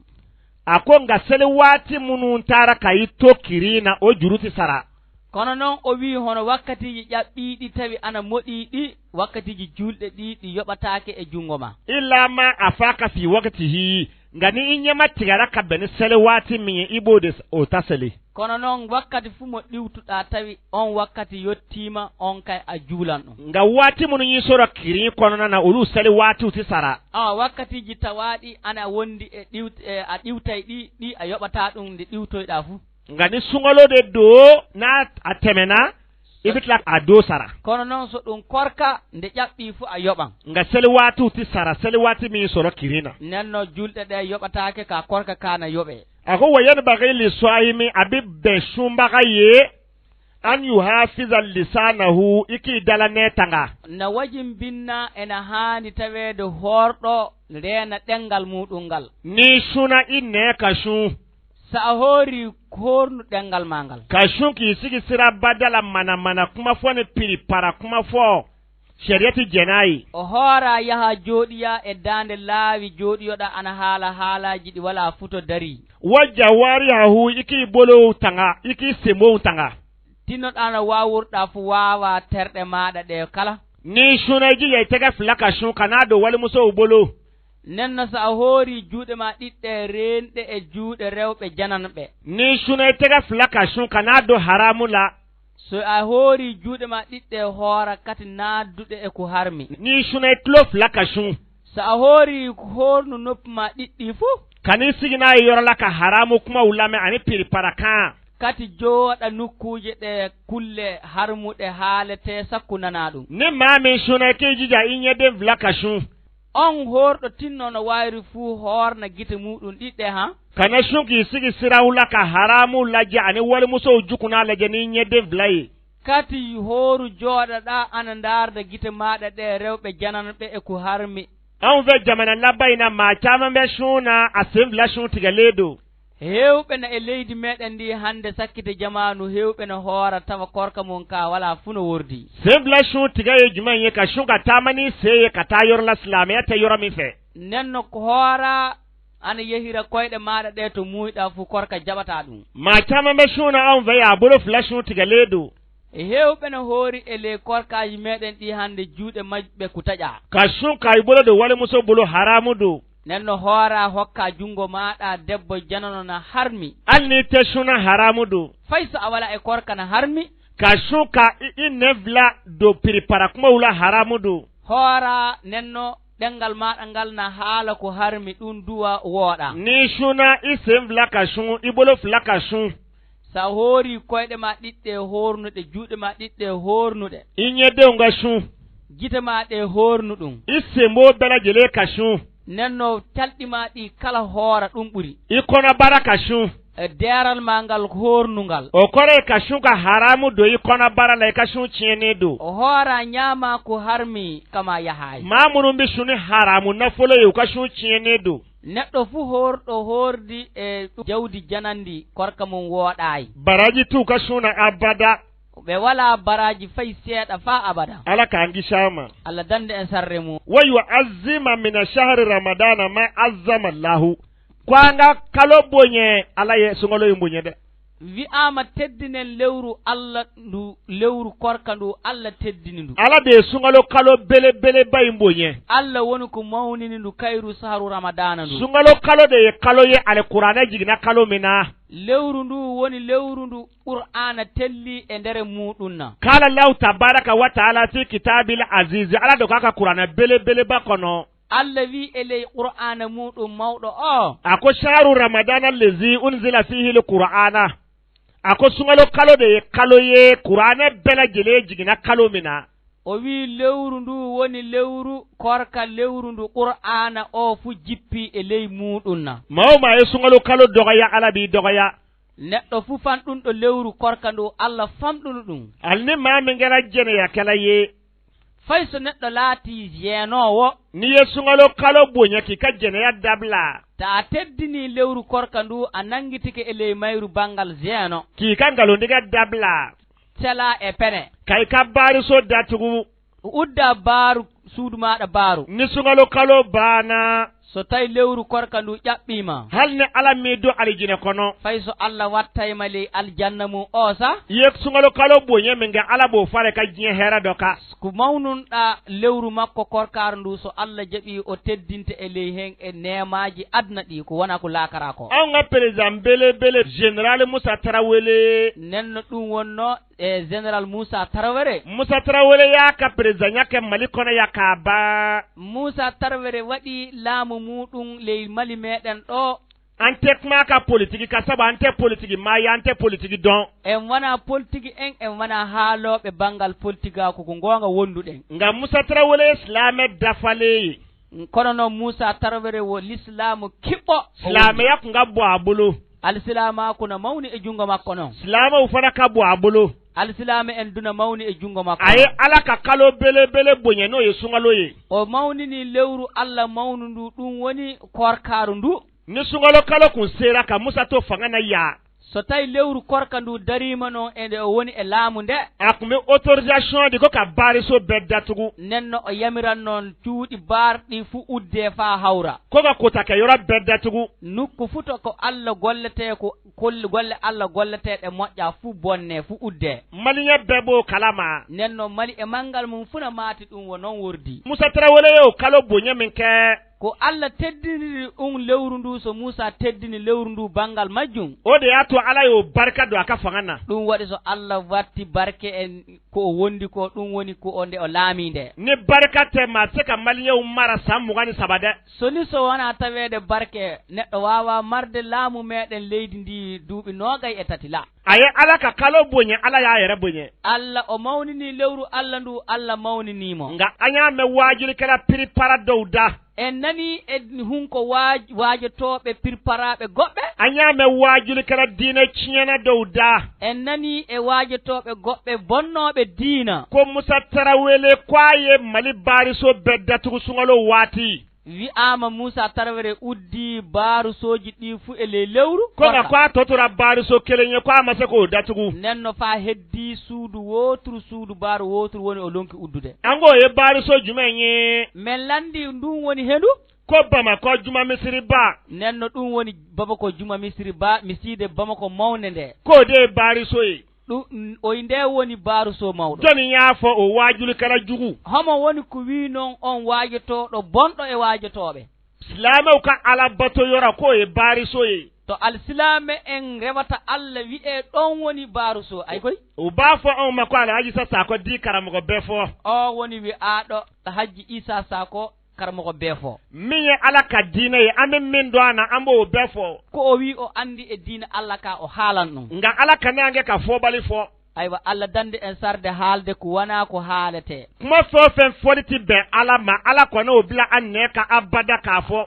A ko nga seli waati munun taara ka i to kiri na o juruti sara. Kono non o wii hono wakkatiiji ƴaɓɓiiɗi tawi ana moɗi ɗi, wakkatiiji juulɗe ɗi, ɗi yoɓataake e junngo ma. Illa ma afaka fi waktihi, nga ni i ɲɛma tigara ka bɛn seli waati min ye i b'o de s-, o ta seli. Kono non wakkati fuu mo ɗiwtuɗaa tawi on wakkati yottiima, on kay a juulan ɗum. Nga waati munu ɲi soro kiri kono nana olu seli waati uti sara. Awa wakkatiiji tawaaɗi ana wondi e ɗiwt-, e a ɗiwtay ɗi, ɗi a yoɓataa ɗum nde ɗiwtoyɗaa fuu. Nga ni suŋaloo de doo na a temena, i bi tila a doo sara. Kono non so ɗum korka nde ƴaɓɓii fu a yoɓan. Nga seli waati uti sara, seli waati min soro kiri na. Nden no julɗe ɗe yoɓataake ka korka ka na yoɓee. A ko wa yanbaghi li swa'imi a bi bɛn sunbaga ye. An yuhafiza lisanahu, i kii dala nee tanga. Na wajibinna ena haani taweede hoorɗo reena ɗemngal muuɗum ngal. Ni suna i nee ka sun. Sa a hoorii hoornu ɗemngal maa ngal. Ka sun kii sigi sira badala mana mana kuma foo ne piri para kuma foo. Sariyati jenaayi. O hooraa yaha jooɗiya e daande laawi jooɗiyoɗa ana haala haalaaji ɗi walaa futo darii. Wa jawarihahu, i kii bolow tanga, i kii sembow tanga. Tinnoɗa no waawurɗa fu waawaa terɗe maaɗa ɗe kala. Ni suna i jija i tege fula ka sun ka naa do walimusow bolo. Nen no sa a hoorii juuɗe maa ɗiɗɗe reenɗe e juuɗe rewɓe jananɓe. Ni suna i tege fula ka sun ka naa do haramu la. So a hoorii juuɗe maa ɗiɗɗe hoora kati naadduɗe e ko harmi. Ni suna i tulo fula ka sun. So a hoorii hoornu noppi maa ɗiɗɗi fu. Kani siginaa i yoro la ka haramu kuma wulame ani piri para kan. Kati jooɗa nokkuuje ɗe kulle harmuɗe haaletee sakku nanaa ɗum. Ni maa min suna i kii jija i ñedden fula ka sun. On hoorɗo tinno no waawri fuu hoorna gite muuɗum ɗiɗɗe han. Kana sun kii sigi sira wula ka haraamu lajja ani walimusow jukunaa lajja ni ñedden fula ye. Kati hooru jooɗaɗaa ana ndaarda gite maaɗa ɗe rewɓe jananɓe e ko harmi. An fɛ jamana laban in na, maa caman bɛ sun na a sen fila sun tigɛlen don. Heewɓe na e leydi meɗen ndi hannde sakkite jamaanu, heewɓe na hoora tawa korka mun ka walaa fu no wordi. Sen fila sun tigɛ ye jumɛn ye? Ka sun ka taama ni sen ye ka taa yɔrɔ la silamɛya tɛ yɔrɔ min fɛ. Nen no ko hoora ana yehira koyɗe maaɗa ɗe to muuyɗaa fu korka jaɓataa ɗum. Maa caman bɛ sun na an fɛ ye a bolo fila sun tigɛlen don. E heewɓe na hoori e ley korkaaji meɗen ɗi hannde juuɗe maɓɓe ku taƴaa. Ka sun ka i bolo don walimuso bolo haraamu don. Nen no hooraa hokkaa junngo maaɗa debbo janano na harmi. Hali ni tɛ sun na haraamu don. Fay so a walaa e korka na harmi. Ka sun ka i, i nen fila don piripara kuma wula haraamu don. Hooraa nen no ɗemngal maaɗa ngal na haala ko harmi ɗum duwa wooɗaa. Ni sun na i sen fila ka sun, i bolo fila ka sun. So a hoorii koyɗe maa ɗiɗɗe hoornuɗe, juuɗe maa ɗiɗɗe hoornuɗe. I ñeddew nga sun. Gite maa ɗe hoornu ɗum. I sembo bɛɛ lajɛlen ka sun. Nen no calɗi maa ɗi kala hoora ɗum ɓuri. I kɔnɔbara ka sun. E deeral maa ngal hoornungal. O kɔrɔ ye ka sun ka haraamu don i kɔnɔbara la i ka sun tiɲɛnen don. O hooraa ñaamaa ko harmi kama yahaay. Maa minnu bɛ sun ni haraamu nafolo ye u ka sun tiɲɛnen don. Neɗɗo fuu hoorɗo hoordi e jawdi janandi, korka mum wooɗaay. Baraaji tuu ka sun na abada. Ɓe walaa baraaji fay seeɗa faa abada. Alla k'an kisi a ma. Alla dandu en sarre mum. Wa yu'azzima mina shahri ramadana ma azzama Allahu. Ko an ka kalo boɲɛ, Alla ye sunkalo in boɲɛ dɛ. Wi'aama teddinen lewru Alla ndu, lewru korka ndu Alla teddini ndu. Alla de ye sunkalo kalo belebeleba in boɲɛ. Alla woni ko mawnini ndu kayru sahru Ramadaana ndu. Sunkalo kalo de ye kalo ye Alkuraana jiginna kalo min na. Lewru ndu woni lewru ndu Qur'aana telli e nder muuɗum na. Qaala Allahu tabaaraka wa ta'aala fii kitaabihi al-aziizi, Alla de ko a ka Kuraana belebeleba kono. Alla wi'i e ley Qur'aana muuɗum mawɗo oo. A ko, shahru Ramadaana allazi unzila fiihi l-Qur'aana. A ko, sunkalo kalo de ye kalo ye Kuraana bɛɛ lajɛlen jiginna kalo min na. O wi'i lewru ndu woni lewru korka, lewru ndu Qur'aana oo fuu jippii e ley muuɗum na. Maa wo maa ye sunkalo kalo dɔgɔya, Alla b'i dɔgɔya. Neɗɗo fuu fanɗunɗo lewru korka ndu, Alla fanɗunu ɗum. Hali ni maa min kɛra jɛnɛyakɛla ye. Fay so neɗɗo laatii jeenoowo. N'i ye sunkalo kalo boɲa k'i ka jɛnɛya dabila. Taa teddinii lewru korka ndu, a nanngitike e ley mayru banngal jeeno. K'i ka nkalondiga dabila. Telaa e pene. Ka i ka baariso datugu. Uddaa baaru suudu maaɗa baaru. Ni sunkalo kalo baana. So tawii lewru korka ndu ƴaɓɓiima. Hali ni Alla m'i duu alijinɛ kono. Fay so Alla wattay ma ley aljanna mum oo sa. Ye sunkalo kalo boɲa min kɛ Alla b'o fara i ka diɲɛ hɛrɛ dɔ kan. Ko mawnunɗaa lewru makko korkaaru ndu, so Alla jaɓii o teddinte e ley hen e neemaaji aduna ɗi, ko wonaa ko laakara ko. An ka perezidan belebele, Jeneraal Musa Tarawele. Nen no ɗum wonnoo. E Général Moussa Traoré. Moussa Traoré y'a ka perezidaɲa kɛ Mali kɔnɔ yan k'a ban. Moussa Traoré waɗi laamu muuɗum ley Mali meɗen ɗoo. An tɛ kuma ka politiki kan, sabu an tɛ politiki maa ye, an tɛ politiki dɔn. En wanaa politiki en, en wanaa haalooɓe banngal politikaaku, ko goonga wonduɗen. Nka Moussa Traoré ye silaamɛ dafalen ye. Kono non Moussa Traoré wo lislaamu kiɓɓo. Silaamɛya kun ka bon a bolo. Alsilaamaaku na mawni e junngo makko non. Silaamɛw fana ka bon a bolo. Alsilaame en duna mawni e junngo makko. A ye Alla ka kalo belebele boɲe, n'o ye sunkalo ye. O mawnini lewru Alla mawndu ndu, ɗum woni koorkaaru ndu. Ni sunkalo kalo kun sera ka Musa to fanga na yaa. So tawi lewru koorka ndu dariima non e nde o woni e laamu nde. A kun bɛ autorisation di ko ka baariso bɛɛ datugu. Nden no o yamiran non cuuɗi baarɗi fu uddee faa hawra. Ko ka kota kɛ yɔrɔ bɛɛ datugu. Nokku fu to ko Alla golletee ko Kol-, golle Alla golleteeɗe moƴƴa fuu bonnee, fuu uddee. Maliɲɛ bɛɛ b'o kalama. Nden non Mali e manngal mum fuu na maati ɗum wo non wordi. Musa Tarawele ye o kalo boɲa min kɛ. Ko Alla teddiniri ɗum lewru ndu, so Muusa teddini lewru ndu banngal majjum. O de y'a to Alla y'o barika don a ka fanga na. Ɗum waɗi so Alla watti barke e ko o wondi ko, ɗum woni ko o nde o laamii nde. Ni barika tɛ maa se ka Maliɲɛw mara san mugan ni saba dɛ. So ni so wanaa taweede barke, neɗɗo waawaa marde laamu meeɗen leydi ndii duuɓi noogay e tati la. A ye Alla ka kalo boɲa, Alla y'a yɛrɛ boɲa. Alla o mawnini lewru Alla ndu, Alla mawnini mo. Nka an y'a mɛn waajulikɛla piripara dɔw da. En nanii e hun ko waaj-, waajotooɓe piriparaaɓe goɓɓe. An y'a mɛn waajulikɛla diinɛ tiɲɛna dɔw da. En nanii e waajotooɓe goɓɓe bonnooɓe diina. Ko Musa Tarawele ko a ye Mali baariso bɛɛ datugu sunkalo waati. Wi'aama Muusa Tarawele uddii baarusooji ɗii fuu e ley lewru. Ko nga ko a totora baariso kelen ye, ko a ma se k'o datugu. Nden no faa heddii suudu wooturu, suudu baaru wooturu woni o lonki uddude. An ko ye baariso jumɛn ye? Men lanndii ndun woni hendu? Ko Bamako juma misiri ba. Nden no ɗum woni Bamako juma misiri ba, misiide Bamako mawnde nde. Ko de baariso ye. Ɗum, oy, nde woni baaruso mawɗo. Joni y'a fɔ o waajulikɛla jugu. Homo woni ko wii non on waajotooɗo bonɗo e waajotooɓe? Silaamɛw ka Alla bato yɔrɔ k'o ye baariso ye. To alsilaame en rewata Alla wi'ee ɗon woni baaruso, ay koy? U b'a fɔ anw ma ko Alhaji Isa Sako di karamɔgɔ bɛɛ fɔ. O woni wi'aaɗo Hajji Isa Sako. Karamɔgɔ bɛɛ fɔ. Min ye Alla ka diinɛ ye, an bɛ min dɔn a na, an b'o bɛɛ fɔ. Ko o wii o anndi e diina Alla ka, o haalan ɗum. Nka Alla kana an kɛ ka fɔbali fɔ. Ayiwa, Alla dandu en sarde haalde ko wanaa ko haaletee. Kuma fɛn o fɛn fɔli ti bɛn Alla ma, Alla kana o bila an nɛ ka abada k'a fɔ.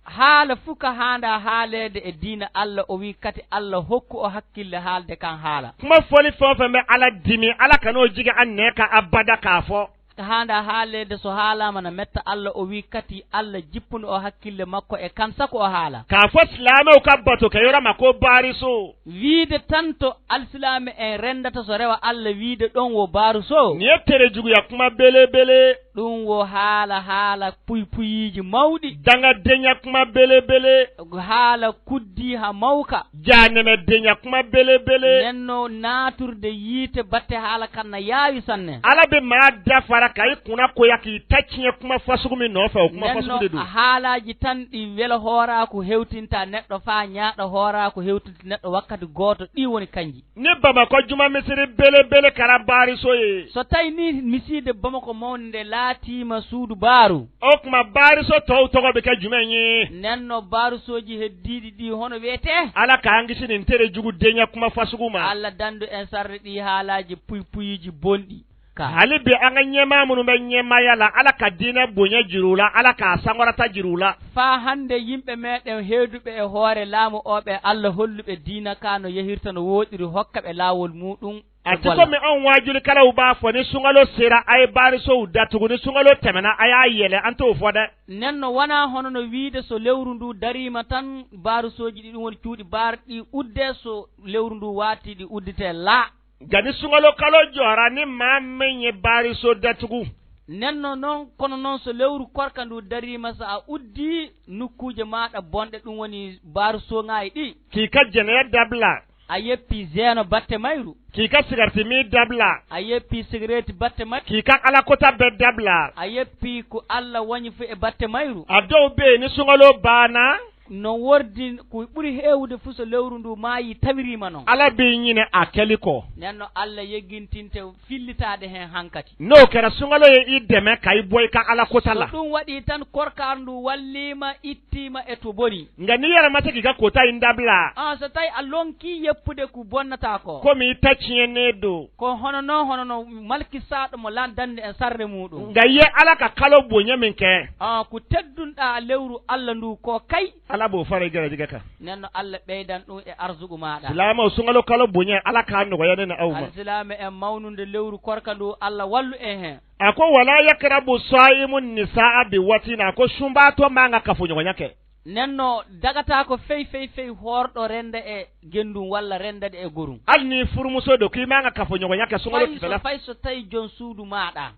Haala fuu ka haandaa haaleede e diina Alla, o wii kati Alla hokku o hakkille haalde kan haala. Kuma fɔli fɛn o fɛn bɛ Alla dimi, Alla kana o jigi an nɛ ka abada k'a fɔ. Ka haandaa haaleede so haalaama na metta Alla, o wii kati Alla jippuno o hakkille makko e kan sako o haala. K'a fɔ silaamɛw ka bato kɛ yɔrɔ ma ko baariso. Wiide tan to alsilaame en renndata so rewa Alla wiide ɗon wo baariso. Nin ye tere juguya kuma belebele. Ɗum wo haala, haala puy puyiiji mawɗi. Daŋa deɲa kuma belebele. Haala kuddi ha mawka. Jaaneme deɲa kuma belebele. Nden no naaturde yiite batte haala kan na yaawi sanne. Alla bɛ maa dafara ka i kunna koya k'i ta tiɲɛ kuma fasugu min nɔfɛ, o kuma fasugu de don. Nden no haalaaji tan ɗi welo hooraaku hewtinta neɗɗo faa ñaaɗa hooraaku hewtinta neɗɗo wakkati gooto, ɗi woni kanji. Ni Bamako juma misiri belebele kɛra baariso ye. So tawi ni misiide Bamako mawnde nde laatiima suudu baaru. O kuma baariso tɔw tɔgɔ bɛ kɛ jumɛn ye? Nden no baarisooji heddiiɗi ɗi hono wiyetee? Alla ka an kisi nin tere jugu deɲa kuma fasugu ma. Alla dandu en sarde ɗi haalaaji puy puyiiji bonɗi. Ka. Hali bi an ka ɲɛmaa minnu bɛ ɲɛmaaya la, Alla ka diinɛ bonya jira u la, Alla k'a sankɔrɔta jira u la. Faa hannde yimɓe meeɗen heeduɓe e hoore laamu oo ɓe Alla holluɓe diina kaa no yahirta no wooɗiri hokka ɓe laawol muuɗum. A ti ko mi on waajulikɛlaw b'a fɔ ni sunkalo sera a ye baarisow datugu, ni sunkalo tɛmɛna a y'a yɛlɛ, an t'o fɔ dɛ. Nden no wanaa hono no wiide so lewru nduu dariima tan baarisooji ɗi ɗum woni cuuɗi baarɗi uddee, so lewru nduu waati ɗi udditee laa. Nka ni sunkalo kalo jɔra ni maa min ye baariso datugu. Nden no non, kono non so lewru korka nduu dariima, so a uddii nokkuuje maaɗa bonɗe, ɗum woni baaru soŋaayi ɗii. K'i ka jeneya dabila. A yeppii zeeno batte mayru. K'i ka sigareti mii dabila. A yeppii sigareeti batte mayru. K'i ka alakota bɛɛ dabila. A yeppii ko Alla wañi fu e batte mayru. A dɔw bɛ yen ni sunkalo baana. No wordi ko ɓuri heewude fuu so lewru nduu maayii tawiriima non. Alla b'i ɲini a kɛli kɔ. Nden no Alla yeggintinte fillitaade hen hankati. N'o kɛra sunkalo ye i dɛmɛ ka i bɔ i ka alakota la. So ɗum waɗii tan korkaaru nduu walliima, ittiima e to boni. Nka n'i yɛrɛ ma se k'i ka kota in dabila. An so tawi a lonkii yeppude ko bonnataa ko. Komi i ta tiɲɛnen don. Ko hono non, hono no malkisaaɗo mo lan dande en sarre muuɗum. Nka i ye Alla ka kalo bonya min kɛ. An ko teddunɗaa lewru Alla nduu ko kay. Ala b'o fara i garaji ga ka. Nden non Alla ɓeydan ɗum e arsuku maaɗa. Silaama o suŋalo kala boɲa Ala ka nogoya nen aw ma. Alsilaame en mawnunde lewru korka ndu Alla wallu en hen. A ko wala yakrabu saa'imu nisaa bi watina ko sumbato maŋa kafoɲogoɲa ke. Nden non dagataako fey fey fey hoorɗo rennda e genndum walla renndade e gorum. Hali ni furumuso ɗo kii maŋa kafoɲogoɲa ke suŋalo tile fela. Fay so tawi joom suudu maaɗa.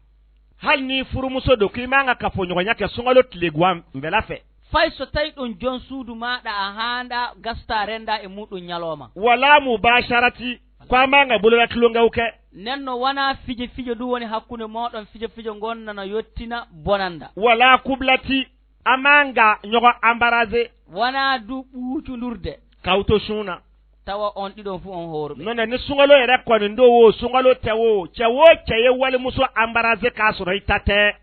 Hali ni furumuso ɗo kii maŋa kafoɲogoɲa ke suŋalo tile guwan mbela fe. Fay so tawi ɗum joom suudu maaɗa a haandaa gasta rennda e muuɗum ɲalooma. Wala mubaasharati ko a maŋa bolola tuloŋaw ke. Nden non wanaa fije fije ɗum woni hakkunde mooɗon fije fije ngon nana yottina bonanda. Wala kublati a maŋa ɲogo ambaraaze. Wanaa du ɓuucundurde. Kawto suuna. Tawa on ɗiɗon fu on hoorɓe. Nono ni suŋalo e rekkoni ndo wo suŋalo tewo cewo ceye wali muso ambaraaze ka soroy tate.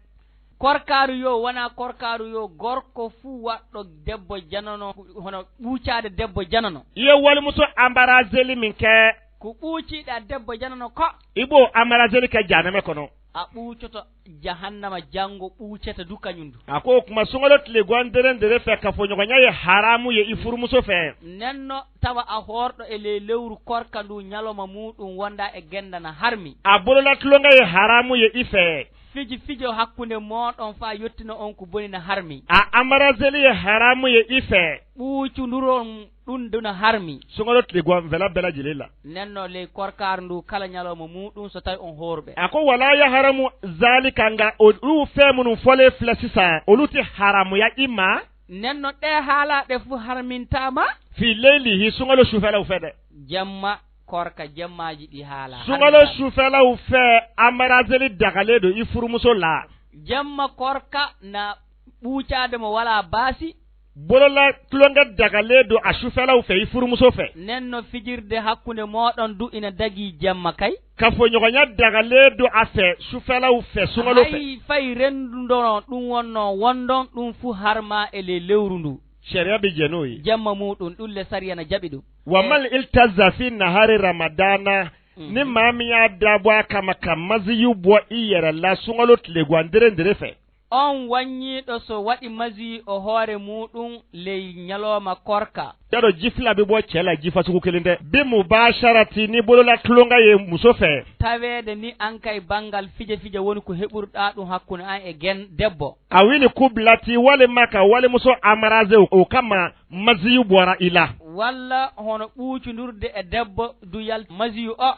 Korkaaru yo wanaa korkaaru yo gorko fu waɗɗo debbo janano hono ɓuucaade debbo janano. Ye wali muso ambaraaze li min ke. Ko ɓuuciiɗa debbo janano ko. Ibo ambaraaze li ke janame kono. A ɓuucoto jahannama janngo ɓuucete du kañum du. A ko kuma suŋalo tile gwan deren dere fe kafoɲogoɲa ye haramu ye i furumuso fe. Nden non tawa a hoorɗo e ley lewru korka ndu ɲaloma muuɗum wonda e gennda na harmi. A bolola tuloŋa ye haramu ye i fe. Fiji fijo hakkunde mooɗon faa yottina on ko boni na harmi. A ambarazeli ye haramu ye i fe. Ɓuucunduron ɗum duna harmi. Suŋalo tile gwan vela bela jilila. Nden non ley korkaaru ndu kala ɲalawma muuɗum so tawi on hoorɓe. A ko wala yaharamu zalika nga o ɗu feemunum fole fila sisan olu ti haramuya i ma. Nden non ɗee haalaaɗe fu harmintaama. Fi leylihi suŋalo sufelaw fede. Jemma korka jemmaaji ɗi haala. Suŋalo sufelaw fe ambarazeli dagale do i furumuso la. Jemma korka na ɓuucaade mo walaa baasi. Bolola tuloŋe daga leedo a sufelaw fe i furumuso fe. Nden non fijirde hakkunde mooɗon du ina dagii jemma kay. Kafoɲogoɲa daga leedo a fe sufelaw fe suŋalo fe. Hay fay renndundono ɗum wonnoo wondon ɗum fu harma e ley lewru ndu. Sariya bi jenoyi. Jemma muuɗum ɗum le sariya na jaɓi ɗum. Wa mal iltaza fi nahari ramadana. Mhm. Ni maa mi yaa daabo a kama ka maziyu bo i yere la suŋalo tile gwa ndere ndere fe. On waɲɲiiɗo so waɗi maziyu o hoore muuɗum ley ɲalooma korka. Ɗeɗo jifla bi bo cela jifa sugu kili nde. Bi mubasharati ni bolola tuloŋa ye muso fe. Taweede ni an kay banngal fije fije woni ko heɓurɗaa ɗum hakkunde an e gen debbo. A wini kublati wali maka wali muso amaraze o kama maziyu bora ila. Walla hono ɓuucundurde e debbo du yal maziyu o.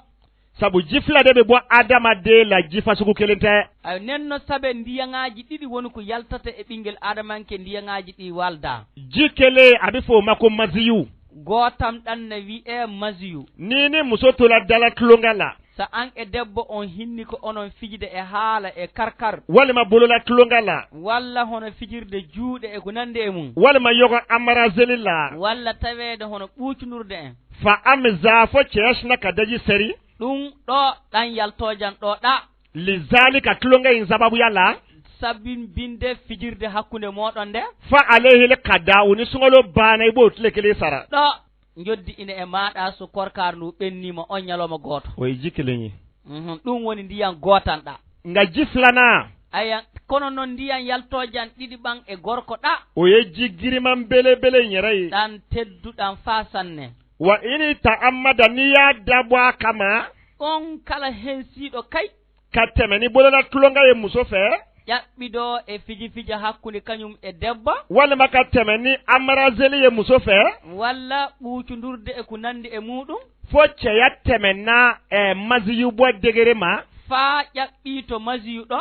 Sabu jiflade ɓe bo Adama de la jifa sugu kelente. Ayo, nen no sabe ndiyaŋaaji ɗiɗi woni ko yaltata e ɓinngel Adamanke, ndiyaŋaaji ɗi walda. Ji kele abi fo makko maziyu. Gootam ɗan na wi'ee maziyu. Ni ni muso tula dala tulunga la. Sa an e debbo on hinni ko onon fijide e haala e karkar. Walla ma bolola tulunga la. Walla hono fijirde juuɗe e ko nandi e mum. Walla ma yogo amara zelila. Walla taweede hono ɓuucundurde en. Fa amiza fo ceyasna ka daji seri. Ɗum ɗo ɗan yaltoojan ɗo ɗa. Li zalika tulonga in sababu yalla. Sabin binde fijirde hakkunde mooɗon nde. Fa alayhi l qada woni suŋalo baanay ɓo tile kele sara. Ɗo njoddi ina e maaɗa so korkaar ndu ɓenniima on ñalawma gooto. O e jikkiliŋi. Mhm, ɗum woni ndiyan gootan ɗa. Nga jiflanaa. Aya, kono non ndiyan yaltoojan ɗiɗi ɓan e gorko ɗa. O yejji giriman bele bele ñeray. Ɗan tedduɗan faa sanne. Wa ini ta'ammada ni yaa dabwa kama. On kala hensiiɗo kay. Ka teme ni bolola tulonga ye muso fɛ. Ƴaɓɓido e fiji fija hakkunde kañum e debbo. Walima ka teme ni amarazeli ye muso fɛ. Walla ɓuucundurde e ko nandi e muuɗum. Fo cɛya tɛmɛna ɛ maziyu bɔ degere ma. Faa ƴaɓɓii to maziyu ɗo.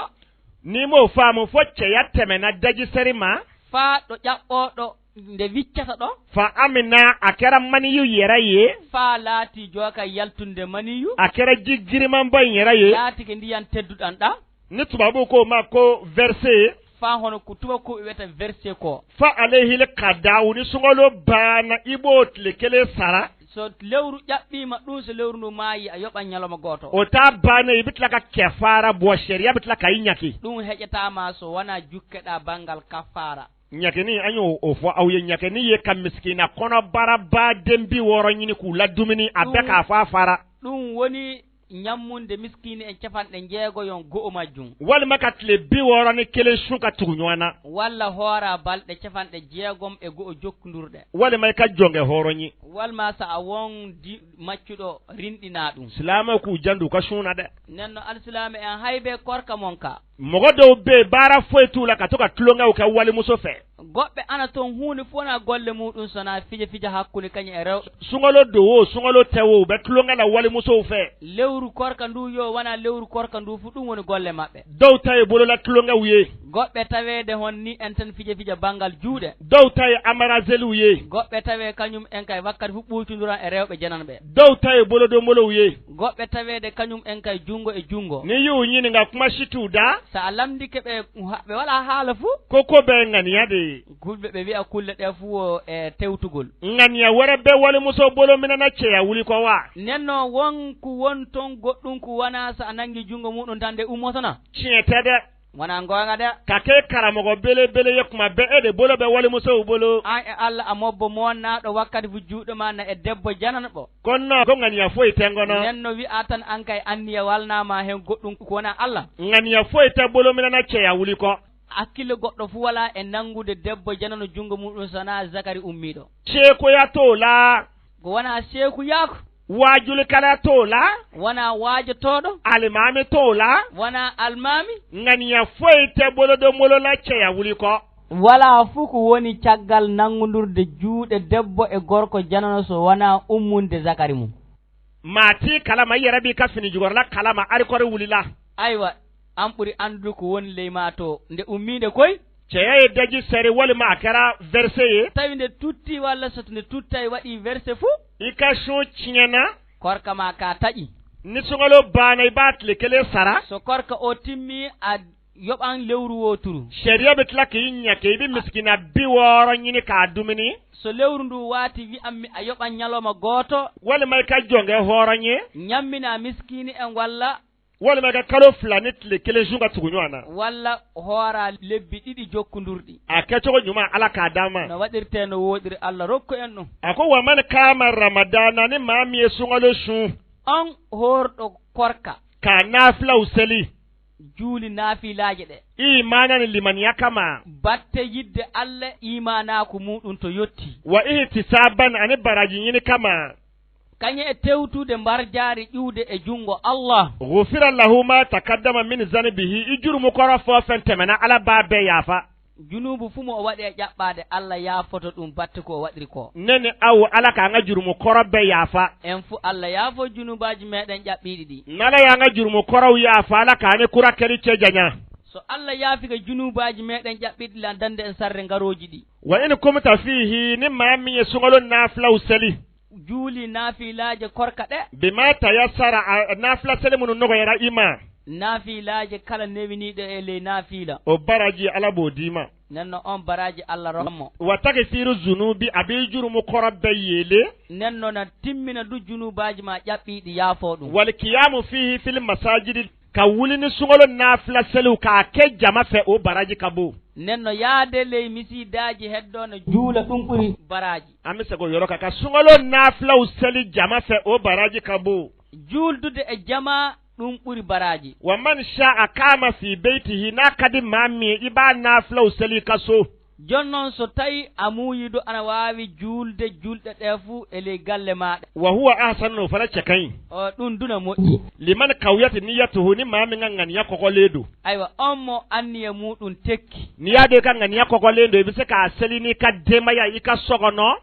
Ni mo faamu fo cɛya tɛmɛna dajisɛri ma. Faa ɗo ƴaɓɓooɗo nde wiccata ɗo. Fa amina a kɛra maniyu yɛrɛ ye. Faa laatii jooka yaltunde maniyu. A kɛra ji giriman bɔ yɛrɛ ye. Laatike ndiyan tedduɗan ɗa. Ni tubabu ko ma ko verse. Faa hono ko tubabu ko wiyata verse ko. Fa alayhi l qada'u ni suŋalo baana i b'o tile kelen sara. So lewru ƴaɓɓiima ɗum, so lewru ndu maayi, a yoɓan ñalawma gooto. O taa baana i bɛ tila ka kɛfaara bɔ sariya bɛ tila ka i ɲaki. Ɗum heƴataama so wanaa jukkeɗaa banngal kafaara. Ɲakini an y'o o fɔ aw ye ɲakini ye ka misikina kɔnɔbara ba den bi wɔɔrɔ ɲini k'u la dumuni a bɛɛ k'a fɔ a fara. Ɗum woni ñammunde miskiini en capanɗe njeegoyon go'o majjum. Wali ma ka tile bi wɔɔrɔ ni kelen sun ka tugu ɲɔgɔn na. Walla hooraa balɗe capanɗe jeegom e go'o jokkundurɗe. Wali ma i ka jonge hɔrɔɲi. Wali ma sa a won di maccuɗo rinɗinaa ɗum. Silaamaaku jandu ka suuna de. Nden no alsilaame en hay bee korka mon ka. Mɔgɔ dɔw bɛ yen baara foyi t'u la ka to ka tulonkɛw kɛ walimuso fɛ. Goɗɓe ana ton huunde fof na golle muɗum so na fija fija hakkunde kañum e rewɓe. Sunkalo don wo, sunkalo tɛ wo, u bɛ tulonkɛ la walimusow fɛ. Lewru korka ndu yo wana lewru korka ndu fu ɗum woni golle maɓɓe. Dɔw ta ye bolola tulonkɛw ye. Goɗɓe taweede hon ni en tan fija fija banngal juuɗe. Dɔw ta ye amarazeliw ye. Goɗɓe tawee kañum en kay wakkati fu ɓuucunduran e rewɓe jananɓe. Dɔw ta ye bolodomolow ye. Goɗɓe taweede kañum en kay junngo e junngo. Ni yi'u ɲininka kuma si t'u da. So a lamndike ɓe, ɓe walaa haala fu. Ko ko bɛ ŋaniya de. Kulɓe ɓe wi'a kulle ɗe fu wo e tewtugol. Ŋaniya wɛrɛ bɛ walimuso bolo mina na cɛya wuli ko wa. Nden no won ku won ton goɗɗum ku wanaa so a nanngi junngo muɗum tan de ummoto na. Tiɲɛ tɛ dɛ. Wanaa ngoonga de. Ka ke karamɔgɔ belebele ye kuma bɛ e de bolo bɛ walimusow bolo. An e Alla a mobbo moonnaaɗo wakkati fu juuɗe ma na e debbo jananɓo. Kono ko ŋaniya foyi tɛ ŋono. Nden no wi'a tan an kay anniya walnaa ma hen goɗɗum ko wonaa Alla. Ŋaniya foyi tɛ bolo mina na cɛya wuli ko. Hakkille goɗɗo fu walaa e nanngude debbo janano junngo muɗum so wanaa zakari ummiiɗo. Ceekuya t'o la. Ko wanaa seekuyaaku. Waajulikala t'o la. Wanaa waajotooɗo. Alimaami t'o la. Wanaa almaami. Ŋaniya foyi tɛ bolodomolo la cɛya wuli ko. Walaa fu ko woni caggal nanngundurde juuɗe debbo e gorko janano so wanaa ummunde zakari mum. Maa tii kalama i yɛrɛ b'i ka fini jukɔrɔla kalama arikɔri wulila. Aywa, an ɓuri anndude ko woni ley maa to nde ummiinde koy. Cɛya ye daji sɛri walima a kɛra verse ye. Tawi nde tutti walla so nde tuttay waɗii verse fu. I ka sun tiɲɛna. Korka maa kaa taƴi. Ni sunkalo baana i b'a tile kelen sara. So korka o timmi a yoɓan lewru wooturu. Sariya bɛ tila k'i ɲɛ kɛ i bɛ misikina bi wɔɔrɔ ɲini k'a dumuni. So lewru ndu waati wi'an mi a yoɓan ɲalawma gooto. Walima i ka jɔnkɛ hɔrɔn ye. Ɲamminaa miskiini en walla. Walima i ka kalo fila ni tile kelen sun ka tugu ɲɔgɔn na. Walla hooraa lebbi ɗiɗi jokkundurɗi. A kɛcogo ɲuman Ala k'a d'an ma. No waɗirtee no wooɗiri Alla rokku en ɗum. A ko wa man kaama ramadaana ni maa min ye sunkalo sun. On hoorɗo korka. K'a naafilaw seli. Juuli naafilaaje ɗe. Iimaanan limaniya kama. Batte yidde Alla iimaanaaku muuɗum to yotti. Wa ihtisaaban ani baraaji ɲini kama. Kaɲe e tewtude mbarjaari ƴuwde e junngo Alla. Gufira lahu ma takaddama min zanibihi i jurumu kɔrɔ fɛn o fɛn tɛmɛna Alla b'a bɛɛ yaafa. Junuubu fu mo o waɗi e ƴaɓɓaade, Alla yaafoto ɗum batte ko o waɗiri ko. Nene aw Alla ka ŋa jurumu kɔrɔ bɛɛ yaafa. En fu Alla yaafo junuubaaji meeɗen ƴaɓɓiiɗi ɗi. N'Alla y'a ŋa jurumu kɔrɔw yaafa Alla ka ni kura kɛli cɛ jaɲa. So Alla yaafi ka junuubaaji meeɗen ƴaɓɓiiɗi lan dande en sarre ngarooji ɗi. Wa in kumta fiihi ni maa min ye sunkalo naafilaw seli. Juuli naafilaaje korka ɗe. Bima tayassara a naafila seli munu nogoyara i ma. Naafilaaje kala newiniiɗe e ley naafiila. O baraaji Alla b'o d'i ma. Nden no on baraaji Alla rokkan mo. Wa takfiru zunuubi a b'i jurumu kɔrɔ bɛɛ yeele. Nden no na timmina du junuubaaji ma ƴaɓɓiiɗi yaafoo ɗum. Wal kiyaamu fiihi fil masaajidi ka wulini sunkalo naafila seliw k'a kɛ jama fɛ o baraaji ka bon. Nden no yaade ley misiidaaji heddoo na juula ɗum ɓuri baraaji. An bɛ se k'o yɔrɔ kan ka sunkalo naafilaw seli jama fɛ o baraaji ka bon. Juuldude e jama ɗum ɓuri baraaji. Wa man saa'a kaama fii beytihi n'a ka di maa min ye i b'a naafilaw seli i ka so. Jooni non so tawi a muuyiiɗo ana waawi juulde juulɗe ɗee fuu e ley galle maaɗa. Wa huwa ahsanu no fana cɛ ka ɲi. O ɗum duna moƴƴi. Liman kawiyati niyatuhu ni maa min ŋa ŋaniya kɔkɔlen don. Aywa on mo anniya muuɗum tekki. N'i y'a dɔn i ka ŋaniya kɔkɔlen don i bɛ se k'a seli n'i ka denbaya i ka so kɔnɔ.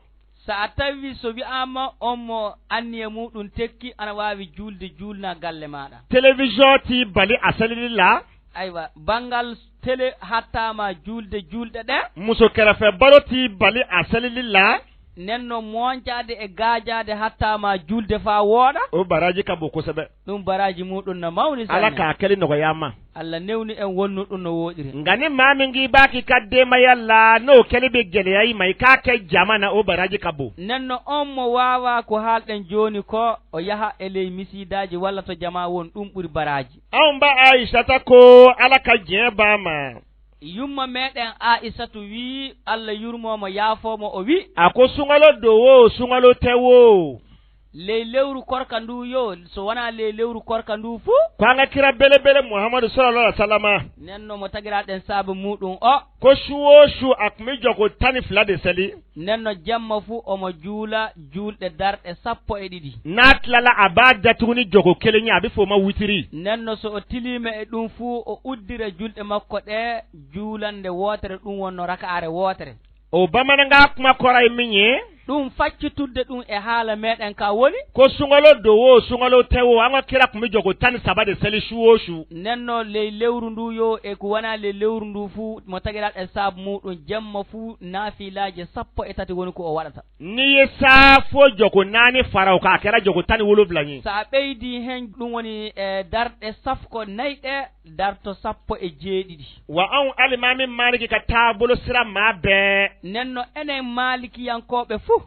So a tawi so wi'aama on mo anniya muuɗum tekki ana waawi juulde juulna galle maaɗa. Telewision t'i bali a selili la. Aywa banngal tele hattaama juulde juulɗe ɗe. Muso kɛrɛfɛ balo t'i bali a selili la. Nden no mooncaade e gaajaade hattaama juulde faa wooɗa. O baraaji ka bon kosɛbɛ. Ɗum baraaji muuɗum no mawni sanne. Alla k'a kɛli nɔgɔya ma. Alla newni en wonnu ɗum no wooɗiri. Nga ni maa min ngi baaki ka denbaya la n'o kɛli bɛ gɛlɛya i ma i k'a kɛ jama na o baraaji ka bon. Nden no on mo waawaa ko haalɗen jooni ko o yaha e ley misiidaaji walla to jama won ɗum ɓuri baraaji. Anw ba Ayisata ko Alla ka jɛn b'a ma. Yumma meeɗen Aa'isatu wii, Alla yurmoo mo, yaafoo mo, o wii. A ko sunkalo don wo, sunkalo tɛ wo. Ley lewru korka nduu yoo, so wanaa ley lewru korka nduu fuu. Ko an ga kira belebele Muhammadu sallallahu alaihi wasallama. Nden non mo tagiraaɗo en saabe muuɗum o. Ko su woo su a kumi jogo tani fila de seli. Nden non jemma fuu omo juula juulɗe darɗe sappo e ɗiɗi. Naatila la a baa datuguni jogo kelen ɲaa a bi fo ma witiri. Nden non so o tiliima e ɗum fuu o uddira juulɗe makko ɗee juulannde wootere ɗum wonnoo raka'aare wootere. O bamanangaa kuma koray miɲe. Ɗum faccitudde ɗum e haala meɗen ka woni. Ko suŋalo dow woo, suŋalo tew woo, an ga kira kumi jogo tani saba de seli su woo su. Nden non ley lewru nduu yoo e ko wanaa ley lewru nduu fuu, mo tagiraaɗo e saabu muuɗum, jemma fuu naafilaaje sappo e tati woni ko o waɗata. Ni ye saafo jogo naani fara o ka a kira jogo tani wolowula ɲi. So a ɓeydii hen, ɗum woni e darɗe safko nay ɗee, darto sappo e jeeɗiɗi. Wa an alimaami Maaliki ka taabolo sira maa bee. Nden non enen Maalikiyankooɓe fuu.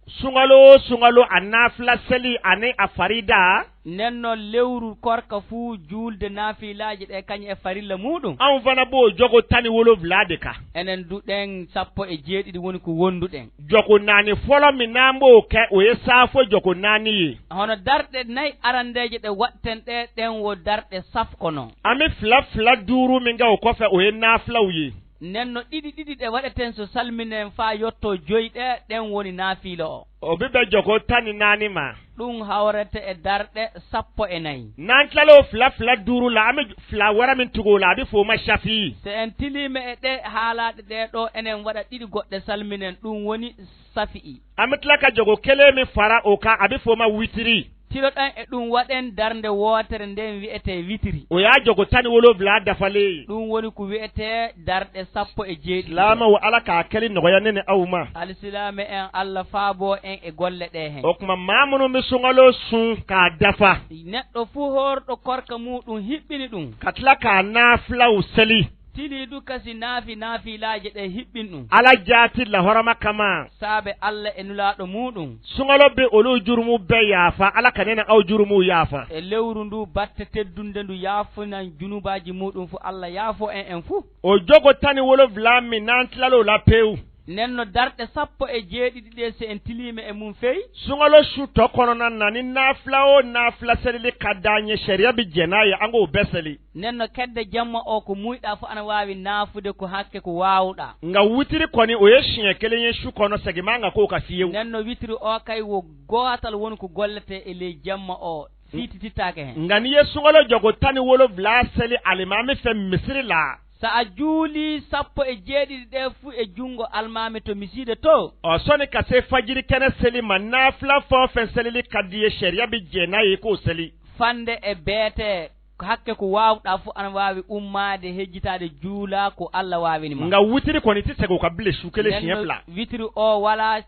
Suŋalo woo suŋalo a naafila seli ani a farida. Nden non lewru korka fuu juulde naafilaaji ɗee kañum e farilla muuɗum. An fana boo jogo tani wolowula de ka. Enen du ɗen sappo e jeeɗiɗi woni ko wonduɗen. Jogo naani folo mi naambo ke o ye saafo jogo naani ye. Hono darɗe nay arandeeje ɗe waɗten ɗee, ɗen wo darɗe safko non. Ami fila fila duuru mi nga o kofe o ye naafilaw ye. Nden non ɗiɗi ɗiɗi ɗe waɗeten so salminen faa yottoo joy ɗee, ɗen woni naafiila o. O bi ɓe jogo tani naani ma. Ɗum hawrete e darɗe sappo e nay. Nan tilalo fila fila duuru la, ami fila wara min tugo la, abi fo ma Safii. So en tiliima e ɗee haalaaɗe ɗee ɗoo, enen waɗa ɗiɗi goɗɗe salminen, ɗum woni Safii. Ami tila ka jogo kelen mi fara o ka, abi fo ma Witiri. Tiloɗen e ɗum waɗen darnde wootere nden wi'etee Witiri. O yaa jogo tani wolowula dafa ley. Ɗum woni ko wi'etee darɗe sappo e jeeɗiɗi. Silaama wo Alla ka keli nogoya nene aw ma. Alsilaame en, Alla faaboo en e golle ɗee hen. O kuma maamunu mi suŋaloo sun ka dafa. Neɗɗo fuu hoorɗo korka muuɗum hiɓɓini ɗum. Ka tila ka naafilaw seli. Tilii du kasi naafi naafilaaje ɗee hiɓɓin ɗum. Alla jaati la horoma kama. Saabe Alla e Nulaaɗo muuɗum. Suŋalo be olu jurumu be yaafa, Alla ka nene aw jurumu yaafa. E lewru ndu batte teddunde ndu yaafunan junubaaji muuɗum fu, Alla yaafoo en en fu. O jogo tani wolowula mi nan tilalo la pew. Nden no darɗe sappo e jeeɗiɗi ɗee, si en tiliima e mum fey. Suŋalo su to kono nan nani naafila o naafila selili ka daɲe sariya bi jɛnaa ye an go be seli. Nden no kedde jamma o ko muuyɗaa fu ana waawi naafude ko hakke ko waawɗaa. Nga witiri koni o ye siɲɛ kelen ye su kono segi ma nga ko ka fiyew. Nden no witiri o kay wo gootal woni ko golletee e ley jamma o. Fiititittaake hen. Nga ni ye suŋalo jogo tani wolowula seli alimaami fe misiri la. So a juulii sappo e jeeɗiɗi ɗee fuu e junngo almaami to misiide too. O soni ka se fajiri kene seli ma naafila fɛn o fɛn selili ka diye sariya bi jɛnaa ye ko seli. Fande e beete, ko hakke ko waawɗaa fuu ana waawi ummaade, hejjitaade, juulaa ko Alla waawini ma. Nga witiri koni ti sego ka bile su kelen siɲɛ fila. Nden no witiri o walaa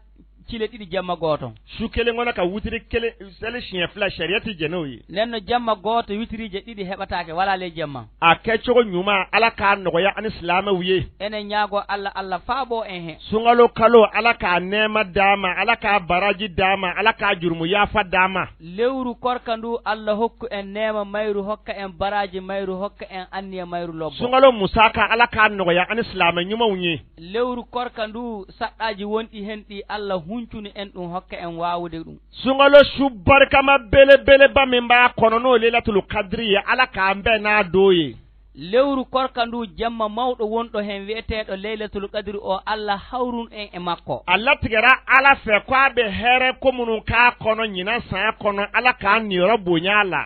cile ɗiɗi jamma gooto. Su kelen ŋona ka witiri kelen seli siɲɛ fila, sariya ti jɛnaa o ye. Nden no jamma gooto witiriije ɗiɗi heɓataake, walaa ley jamma. A kɛ cogo ɲuman, Alla ka nogoya ani silaamɛw ye. Enen ɲaagoo Alla, Alla faaboo en hen. Suŋalo kalo, Alla ka neema d'a ma, Alla ka baraaji d'a ma, Alla ka jurumu yaafa d'a ma. Lewru korka ndu, Alla hokku en neema mayru, hokka en baraaji mayru, hokka en anniya mayru lobbo. Suŋalo musaaka, Alla ka nogoya ani silaamɛ ɲumanw ye. Lewru korka ndu, saɗɗaaji wonɗi hen ɗi, Alla huncunu en ɗum, hokka en waawude ɗum. Suŋalo su barikama belebeleba min b'a kono, n'o Leylatul Kadiri ye, Alla k'an bɛn n'a don ye. Lewru korka ndu, jamma mawɗo wonɗo hen wi'eteeɗo Leylatul Kadiri o, Alla hawrunu en e makko. A latigɛra Alla fɛ ko a bɛ hɛrɛ ko minnu k'a kɔnɔ ɲinan san kɔnɔ, Alla k'an niyɔrɔ bonya a la.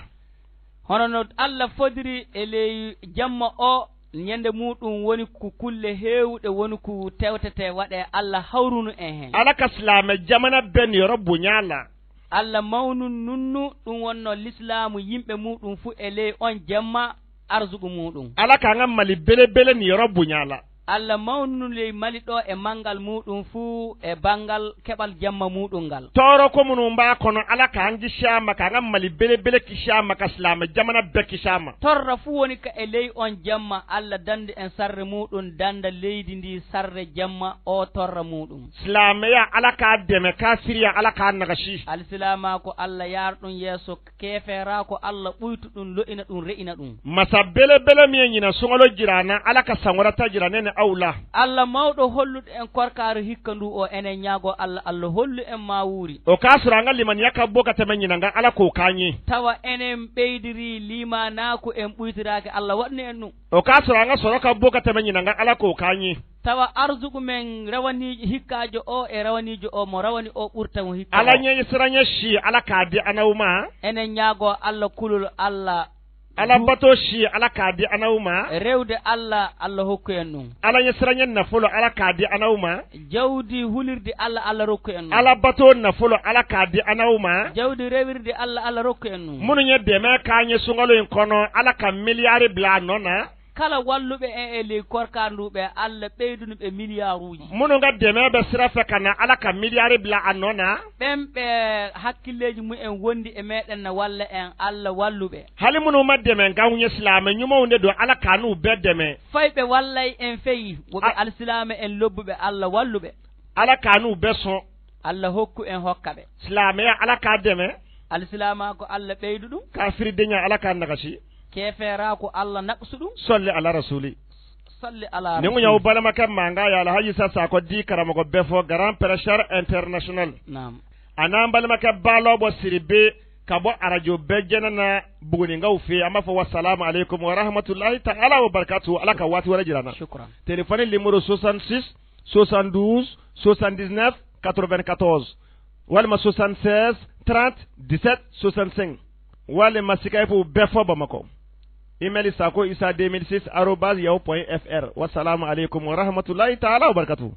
Hono no Alla fodiri e ley jamma o, ɲande muuɗum woni ko kulle heewuɗe woni ko tewtetee waɗee, Alla hawrunu en hen. Alla ka silaamɛ jamana bɛɛ niyɔrɔ bonya a la. Alla mawnununnu ɗum wonnoo lislaamu yimɓe muuɗum fuu e ley on jamma arsugu muuɗum. Alla ka an ka Mali belebele niyɔrɔ bonya a la. Alla mawnunu ley Mali ɗoo e manngal muuɗum fuu e banngal keɓal jamma muuɗum ngal. Tɔɔrɔ ko minnu b'a kɔnɔ, Alla k'an kisi a ma, k'an ka Mali belebele kisi a ma, ka silaamɛ jamana bɛɛ kisi a ma. Torra fuu woni ka e ley on jamma, Alla danndu en sarre muuɗum, dannda leydi ndii sarre jamma oo torra muuɗum. Silaamɛya, Alla k'a dɛmɛ, kaafiriya, Alla k'a nagasi. Alsilaamaaku, Alla yaar ɗum yeeso. Keefeeraaku, Alla ɓuytu ɗum, lo'ina ɗum, re'ina ɗum. Masa belebele min ye ɲinan suŋalo jira a na, Alla ka saŋorata jira nene أو لا. Alla mawɗo holluɗo en korkaaru hikka nduu oo, enen ñaagoo Alla, Alla hollu en maawuuri. O kaa suraŋa liman yakabbo ka temeñina nga Alla ko kañi. Tawa enen ɓeydirii liimaanaaku, en ɓuytiraaki Alla waɗnu en ɗum. O kaa suraŋa soro kabbo ka temeñina nga Alla ko kañi. Tawa arsuku men rawaniijo hikkaajo oo e rawaniijo oo mo rawani oo ɓurta mo hikka Alla oo. Ñeñi sirañe si Alla kaa di anawma. Enen ñaagoo Alla kulol Alla. Alla Du- bato si Alla kaa di anawma. Rewde Alla, Alla hokku en ɗum. Alla ñe sirañe nafolo Alla kaa di anawma. Jawdi hulirdi Alla, Alla rokku en ɗum. Alla bato nafolo Alla kaa di anawma. Jawdi rewirdi Alla, Alla rokku en ɗum. Munu ñe deme kaa ñe suŋalo in kono Alla ka miliyaari bila nona. Kala walluɓe en e ley korka nduu ɓe, Alla ɓeydunu ɓe miliyaaruuji. Munu nga deme ɓe sira fe kana Alla ka miliyaari bila a nona. Ɓen ɓe hakkilleeji mum en wondi e meɗen na walla en, Alla wallu ɓe. Hali munu ma deme nga huñe silaame ñumo hunde do Alla ka nu be deme. Fay ɓe wallay en feyi, wo ɓe A- alsilaame en lobbuɓe, Alla wallu ɓe. Alla ka nu be son. Alla hokku en hokka ɓe. Silaame ya Alla ka deme. Alsilaama ko Alla ɓeydu ɗum. Kafiri deña Alla ka nagasi. Keefeeraa ko Alla naqsu ɗum. Solli ala rasuli. Salli ala Ni mu ñaw rasuli. Balama kan manga ya Alhaji Sasa ko di karamoko befo grand prêcheur international. Naam. Ana balama kan balo bo siribe ka bo arajo be jenana buguni ngaw fe amma fo wassalamu alaikum wa rahmatullahi ta'ala wa barakatuh. Ala ka wati wala jirana. Shukran. Téléphone numéro soixante-six soixante-douze soixante-dix-neuf quatre-vingt-quatorze. Walima soixante-seize trente dix-sept soixante-cinq. Walima Skype befo Bamako. Email sako isa deux mille six arobase yahoo point F R. Wassalamu alaikum wa rahmatullahi ta'ala wa barakatuh.